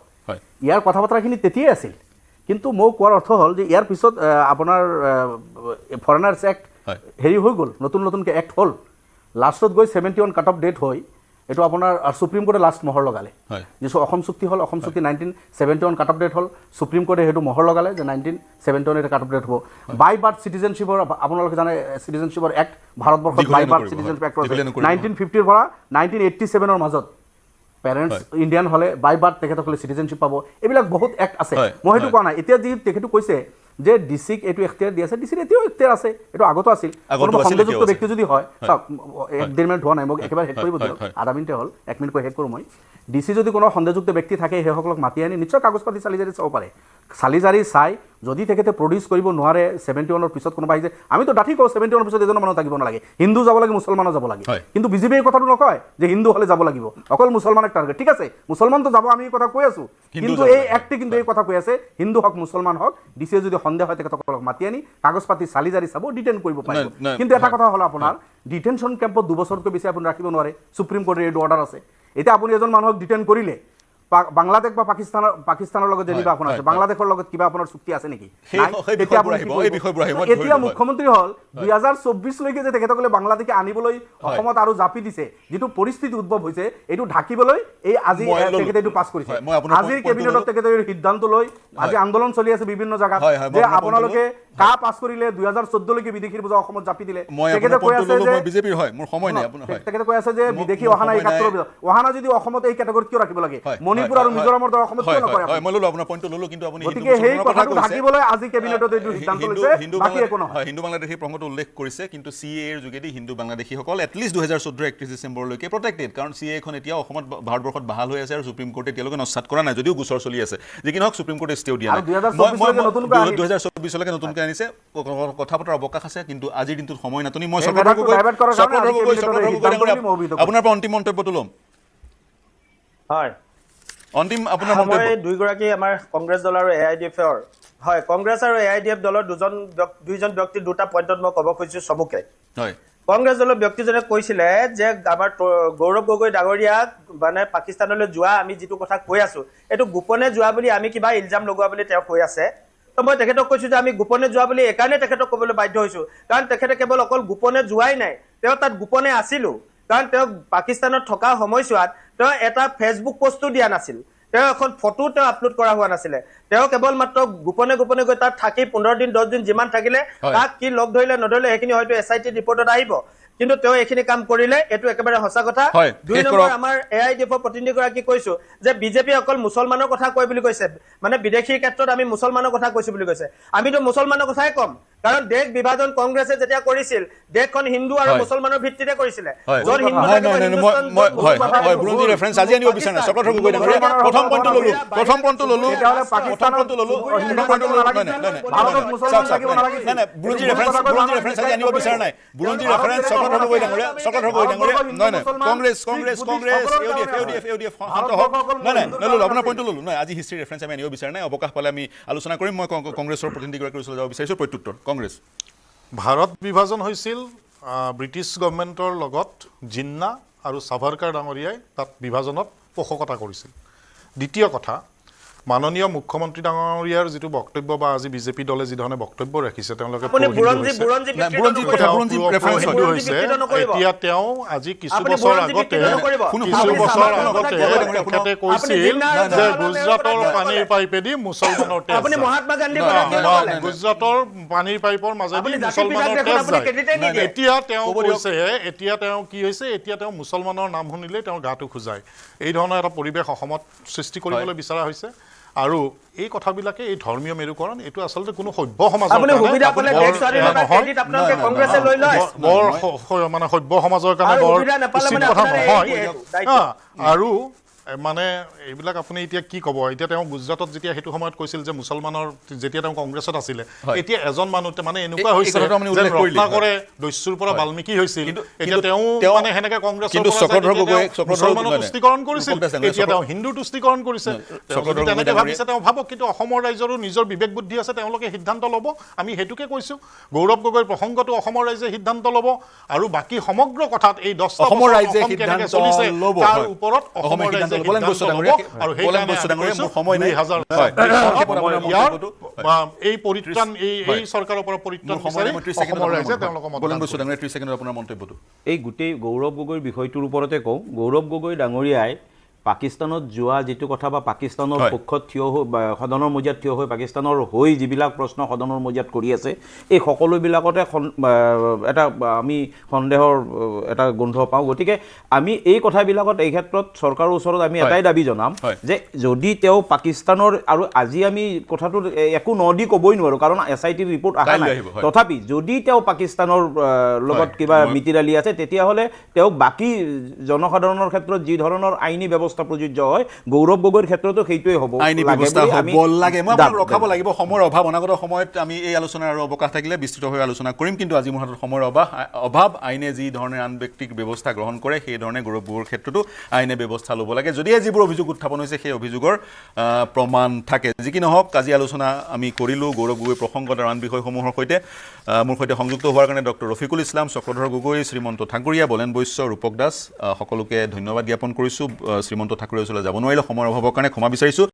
ইয়াৰ কথা বতৰাখিনি তেতিয়াই আছিল। কিন্তু মোৰ কোৱাৰ অৰ্থ হ'ল যে ইয়াৰ পিছত আপোনাৰ ফৰেনাৰ্ছ এক্ট হেৰি হৈ গ'ল, নতুন নতুনকৈ এক্ট হ'ল, লাষ্টত গৈ 71 কাট অফ ডেট হৈ এইটো আপোনাৰ সুপ্ৰিম কোৰ্টে লাষ্ট মোহৰ লগালে। যিটো অসম চুক্তি হ'ল, অসম চুক্তি 1971 কাট অফ ডেট হ'ল, সুপ্ৰিম কোৰ্টে সেইটো মোহৰ লগালে যে 1971 এটা কাট অফ ডেট হ'ব। বাই বাৰ্থ চিটিজেনশ্বিপৰ আপোনালোকে জানে চিটিজেনশ্বিপৰ এক্ট ভাৰতবৰ্ষত বাই বাৰ্থ চিটিজেনশ্বিপ এক্ট আছে 1950ৰ পৰা 1987ৰ মাজত পেৰেণ্টছ ইণ্ডিয়ান হ'লে বাই বাৰ্থ তেখেতসকলে চিটিজেনশ্বিপ পাব। এইবিলাক বহুত এক্ট আছে, মই সেইটো কোৱা নাই। এতিয়া যি তেখেতো কৈছে যে ডি চিক এইটো এখতিয়াৰ দি আছে, ডি চিৰ এতিয়াও এখতিয়াৰ আছে, এইটো আগতো আছিল। কোনোবা সন্দেহযুক্ত ব্যক্তি যদি হয়, চাওক 1-1.5 মিনিট হোৱা নাই, মোক একেবাৰে শেষ কৰিব দিয়ক, আধা মিনিটে হ'ল, 1 মিনিট কৈ শেষ কৰোঁ মই। ডি চি যদি কোনো সন্দেহযুক্ত ব্যক্তি থাকে সেইসকলক মাতি আনি নিশ্চয় কাগজ পাতি চালি জাৰি চাব পাৰে। চালি জাৰি চাই যদি তেখেতে প্ৰডিউচ কৰিব নোৱাৰে 71ৰ পিছত কোনোবা আহিছে, আমিতো ডাঠি কওঁ 71ৰ পিছত এজনো মানুহ থাকিব নালাগে, হিন্দু যাব লাগে মুছলমানো যাব লাগে। কিন্তু বিজেপিয়ে এই কথাটো নকয় যে হিন্দু হ'লে যাব লাগিব, অকল মুছলমানক টাৰ্গেট। ঠিক আছে, মুছলমানতো যাব, আমি এই কথা কৈ আছোঁ, কিন্তু এই এক্টে কিন্তু এই কথা কৈ আছে হিন্দু হওক মুছলমান হওক, ডি চিয়ে যদি সন্দেহ হয় তেখেতসকলক মাতি আনি কাগজ পাতি চালি জাৰি চাব, ডিটেইন কৰিব পাৰিব। কিন্তু এটা কথা হ'ল আপোনাৰ ডিটেনশ্যন কেম্পত 2 বছৰতকৈ বেছি আপুনি ৰাখিব নোৱাৰে, সুপ্ৰিম কোৰ্টৰ এইটো অৰ্ডাৰ আছে। এতিয়া আপুনি এজন মানুহক ডিটেইন কৰিলে বাংলাদেশ বা পাকিস্তানৰ লগত যেনিবা আপোনাৰ আছে, বাংলাদেশৰ লগত কিবা আপোনাৰ চুক্তি আছে নেকি? এতিয়া মুখ্যমন্ত্ৰী হ'ল 2024লৈকে যে তেখেতসকলে বাংলাদেশে আনিবলৈ অসমত আৰু জাপি দিছে, যিটো পৰিস্থিতি উদ্ভৱ হৈছে এইটো ঢাকিবলৈ এই আজি তেখেতে এইটো পাছ কৰিছে। আজিৰ কেবিনেটত তেখেতে সিদ্ধান্ত লৈ আজি আন্দোলন চলি আছে বিভিন্ন জেগাত যে আপোনালোকে কা পাছ কৰিলে 2014লৈকে বিদেশীৰ বোজা অসমত জাপি দিলে। তেখেতে কৈ আছে যে বিজেপিৰ হয়, মোৰ সময় নাই, তেখেতে কৈ আছে যে বিদেশী অহা নাই 71 পিছত অহা নাই যদি অসমত এই কেটেগৰীত কিয় ৰাখিব লাগে, মণিপুৰ আৰু মিজোৰামৰ দৰে অসমত কিয় নকৰে? মই ললো আপোনাৰ পইণ্টটো ললো, কিন্তু আপুনি গতিকে সেই কথাটো ঢাকিবলৈ আজি কেবিনেটত এইটো সিদ্ধান্ত লৈছে, বাকী একো নহয়। হিন্দু বাংলাদেশী প্ৰসংগটো উল্লেখ কৰিছে, কিন্তু চি এৰ যোগেদি হিন্দু বাংলাদেশীসকল এটলিষ্ট 2014 31 ডিচেম্বৰলৈকে প্ৰটেক্টেড, কাৰণ চি এখন এতিয়া অসমত ভাৰতবৰ্ষত বাহাল হৈ আছে আৰু সুপ্ৰিম কোৰ্টে এতিয়ালৈকে নস্যাৎ কৰা নাই, যদিও গোচৰ চলি আছে। যি কি নহওক সুপ্ৰিম কোৰ্টে ষ্টেও দিয়া নাই। 2024লৈকে নতুনকৈ আনিছে, কথা পতাৰ অৱকাশ আছে, কিন্তু আজিৰ দিনটোত সময় নাটনি। মই আপোনাৰ পৰা অন্তিম মন্তব্যটো ল'ম। হয়, অন্তিম আপোনাৰ মন্তব্য। দুইগৰাকী আমাৰ কংগ্ৰেছ দল আৰু এ I D এফৰ, হয়, কংগ্ৰেছ আৰু এ I D F দলৰ দুইজন ব্যক্তি দুটা পইণ্টত মই ক'ব খুজিছোঁ চমুকে। হয়, কংগ্ৰেছ দলৰ ব্যক্তিজনে কৈছিলে যে আমাৰ গৌৰৱ গগৈ ডাঙৰীয়াক মানে পাকিস্তানলৈ যোৱা আমি যিটো কথা কৈ আছোঁ এইটো গোপনে যোৱা বুলি আমি কিবা ইলজাম লগোৱা বুলি তেওঁ কৈ আছে। তো মই তেখেতক কৈছোঁ যে আমি গোপনে যোৱা বুলি এইকাৰণে তেখেতক ক'বলৈ বাধ্য হৈছোঁ, কাৰণ তেখেতে কেৱল অকল গোপনে যোৱাই নাই, তেওঁ তাত গোপনে আছিলোঁ, কাৰণ তেওঁ পাকিস্তানত থকা সময়ছোৱাত তেওঁ এটা ফেচবুক পষ্টো দিয়া নাছিল, তেওঁ এখন ফটো তেওঁ আপলোড কৰা হোৱা নাছিলে, তেওঁ কেৱল মাত্ৰ গোপনে গোপনে গৈ তাত থাকি 15 দিন 10 দিন যিমান থাকিলে তাক কি লগ ধৰিলে নধৰিলে সেইখিনি হয়তো এছ I T ৰিপৰ্টত আহিব, কিন্তু তেওঁ এইখিনি কাম কৰিলে, এইটো একেবাৰে সঁচা কথা। 2 নম্বৰ আমাৰ এ I D এফৰ প্ৰতিনিধিগৰাকী কৈছো যে বিজেপি অকল মুছলমানৰ কথা কয় বুলি কৈছে, মানে বিদেশীৰ ক্ষেত্ৰত আমি মুছলমানৰ কথা কৈছো বুলি কৈছে। আমিতো মুছলমানৰ কথাই ক'ম, কাৰণ দেশ বিভাজন কংগ্ৰেছে যেতিয়া কৰিছিল দেশখন হিন্দু আৰু মুছলমানৰ ভিত্তিতে কৰিছিলে। আপোনাৰ পইণ্টটো ললো। নাই, আজি হিষ্ট্ৰী ৰেফাৰেঞ্চ আমি আনিব বিচৰা নাই, অৱকাশ পালে আমি আলোচনা কৰিম। মই কংগ্ৰেছৰ প্ৰতিনিধিগৰাকীৰ ওচৰলৈ যাব বিচাৰিছোঁ। প্ৰত্যুত্তৰ কংগ্ৰেছ। ভাৰত বিভাজন হৈছিল ব্ৰিটিছ গভৰ্ণমেণ্টৰ লগত জিন্না আৰু সাভাৰকাৰ ডাঙৰীয়াই তাত বিভাজনত পোষকতা কৰিছিল। দ্বিতীয় কথা, মাননীয় মুখ্যমন্ত্ৰী ডাঙৰীয়াৰ যিটো বক্তব্য বা আজি বিজেপি দলে যি ধৰণে বক্তব্য ৰাখিছে, তেওঁলোকে এতিয়া তেওঁ আজি কিছু বছৰ আগতে তেখেতে কৈছিল যে গুজৰাটৰ পানীৰ পাইপেদি মুছলমানৰ তেজ, গুজৰাটৰ পানীৰ পাইপৰ মাজেদি মুছলমানৰ তেজ যায়। এতিয়া তেওঁ কৈছে, এতিয়া তেওঁ কি হৈছে, এতিয়া তেওঁ মুছলমানৰ নাম শুনিলেই তেওঁৰ গাটো খোজায়। এই ধৰণৰ এটা পৰিৱেশ অসমত সৃষ্টি কৰিবলৈ বিচৰা হৈছে। আৰু এই কথাবিলাকে এই ধৰ্মীয় মেৰুকৰণ এইটো আচলতে কোনো সভ্য সমাজৰ বৰ মানে সভ্য সমাজৰ কাৰণে বৰ উচিত কথা নহয়। আৰু মানে এইবিলাক আপুনি এতিয়া কি ক'ব, এতিয়া তেওঁ গুজৰাটত যেতিয়া সেইটো সময়ত কৈছিল যে মুছলমানৰ, যেতিয়া তেওঁ কংগ্ৰেছত আছিলে, এতিয়া এজন মানুহ মানে এনেকুৱা হৈছে যে ৰত্নাকৰে দস্যুৰ পৰা বাল্মীকি হৈছিল, এতিয়া তেওঁ মানে সেনেকে কংগ্ৰেছৰ মুছলমানৰ তুষ্টিকৰণ কৰিছিল, এতিয়া তেওঁ হিন্দু তুষ্টিকৰণ কৰিছে। তেনেকে ভাবিছে তেওঁ ভাবক, কিন্তু অসমৰ ৰাইজৰো নিজৰ বিবেক বুদ্ধি আছে, তেওঁলোকে সিদ্ধান্ত ল'ব। আমি সেইটোকে কৈছোঁ, গৌৰৱ গগৈৰ প্ৰসংগটো অসমৰ ৰাইজে সিদ্ধান্ত ল'ব আৰু বাকী সমগ্ৰ কথাত এই 10 অসমৰ ৰাইজে কেনেকে চলিছে তাৰ ওপৰত অসমৰ ৰাইজে আৰু এই পৰিত্ৰাণ এই চৰকাৰৰ পৰা পৰিত্ৰাণ বিচাৰি অসমৰ ৰাইজে তেওঁলোকক মতদান মন্তব্যটো। এই গোটেই গৌৰৱ গগৈৰ বিষয়টোৰ ওপৰতে কওঁ, গৌৰৱ গগৈ ডাঙৰীয়াই পাকিস্তানত যোৱা যিটো কথা বা পাকিস্তানৰ পক্ষত থিয় হৈ সদনৰ মজিয়াত থিয় হৈ পাকিস্তানৰ হৈ যিবিলাক প্ৰশ্ন সদনৰ মজিয়াত কৰি আছে, এই সকলোবিলাকতে এটা আমি সন্দেহৰ এটা গোন্ধ পাওঁ। গতিকে আমি এই কথাবিলাকত এই ক্ষেত্ৰত চৰকাৰৰ ওচৰত আমি এটাই দাবী জনাম যে যদি তেওঁ পাকিস্তানৰ, আৰু আজি আমি কথাটো একো ন দি ক'বই নোৱাৰোঁ কাৰণ এছ I টিৰ ৰিপৰ্ট অহা নাই, তথাপি যদি তেওঁ পাকিস্তানৰ লগত কিবা মিতিৰালি আছে তেতিয়াহ'লে তেওঁক বাকী জনসাধাৰণৰ ক্ষেত্ৰত যি ধৰণৰ আইনী ব্যৱস্থা প্ৰযোজ্য হয় গৌৰৱ গগৈৰ ক্ষেত্ৰতো সেইটোৱে হ'ব আইনী ব্যৱস্থা হ'ব লাগে। মই আপোনাক ৰখাব লাগিব, সময়ৰ অভাৱ। অনাগত সময়ত আমি এই আলোচনাৰ আৰু অৱকাশ থাকিলে বিস্তৃতভাৱে আলোচনা কৰিম, কিন্তু আজি মোৰ হাতত সময়ৰ অভাৱ। আইনে যি ধৰণে আন ব্যক্তিক ব্যৱস্থা গ্ৰহণ কৰে সেই ধৰণে গৌৰৱ গগৈৰ ক্ষেত্ৰতো আইনে ব্যৱস্থা ল'ব লাগে, যদিহে যিবোৰ অভিযোগ উত্থাপন হৈছে সেই অভিযোগৰ প্ৰমাণ থাকে। যি কি নহওক, আজি আলোচনা আমি কৰিলোঁ গৌৰৱ গগৈৰ প্ৰসংগত আৰু আন বিষয়সমূহৰ সৈতে। মোৰ সৈতে সংযুক্ত হোৱাৰ কাৰণে ডক্টৰ ৰফিকুল ইছলাম, চক্ৰধৰ গগৈ, শ্ৰীমন্ত ঠাকুৰীয়া, বলেন বৈশ্য, ৰূপক দাস সকলোকে ধন্যবাদ জ্ঞাপন কৰিছোঁ। শ্ৰীমন্ত ঠাকুৰীয়া ওচৰলৈ যাব নোৱাৰিলোঁ সময়ৰ অভাৱৰ কাৰণে ক্ষমা বিচাৰিছোঁ।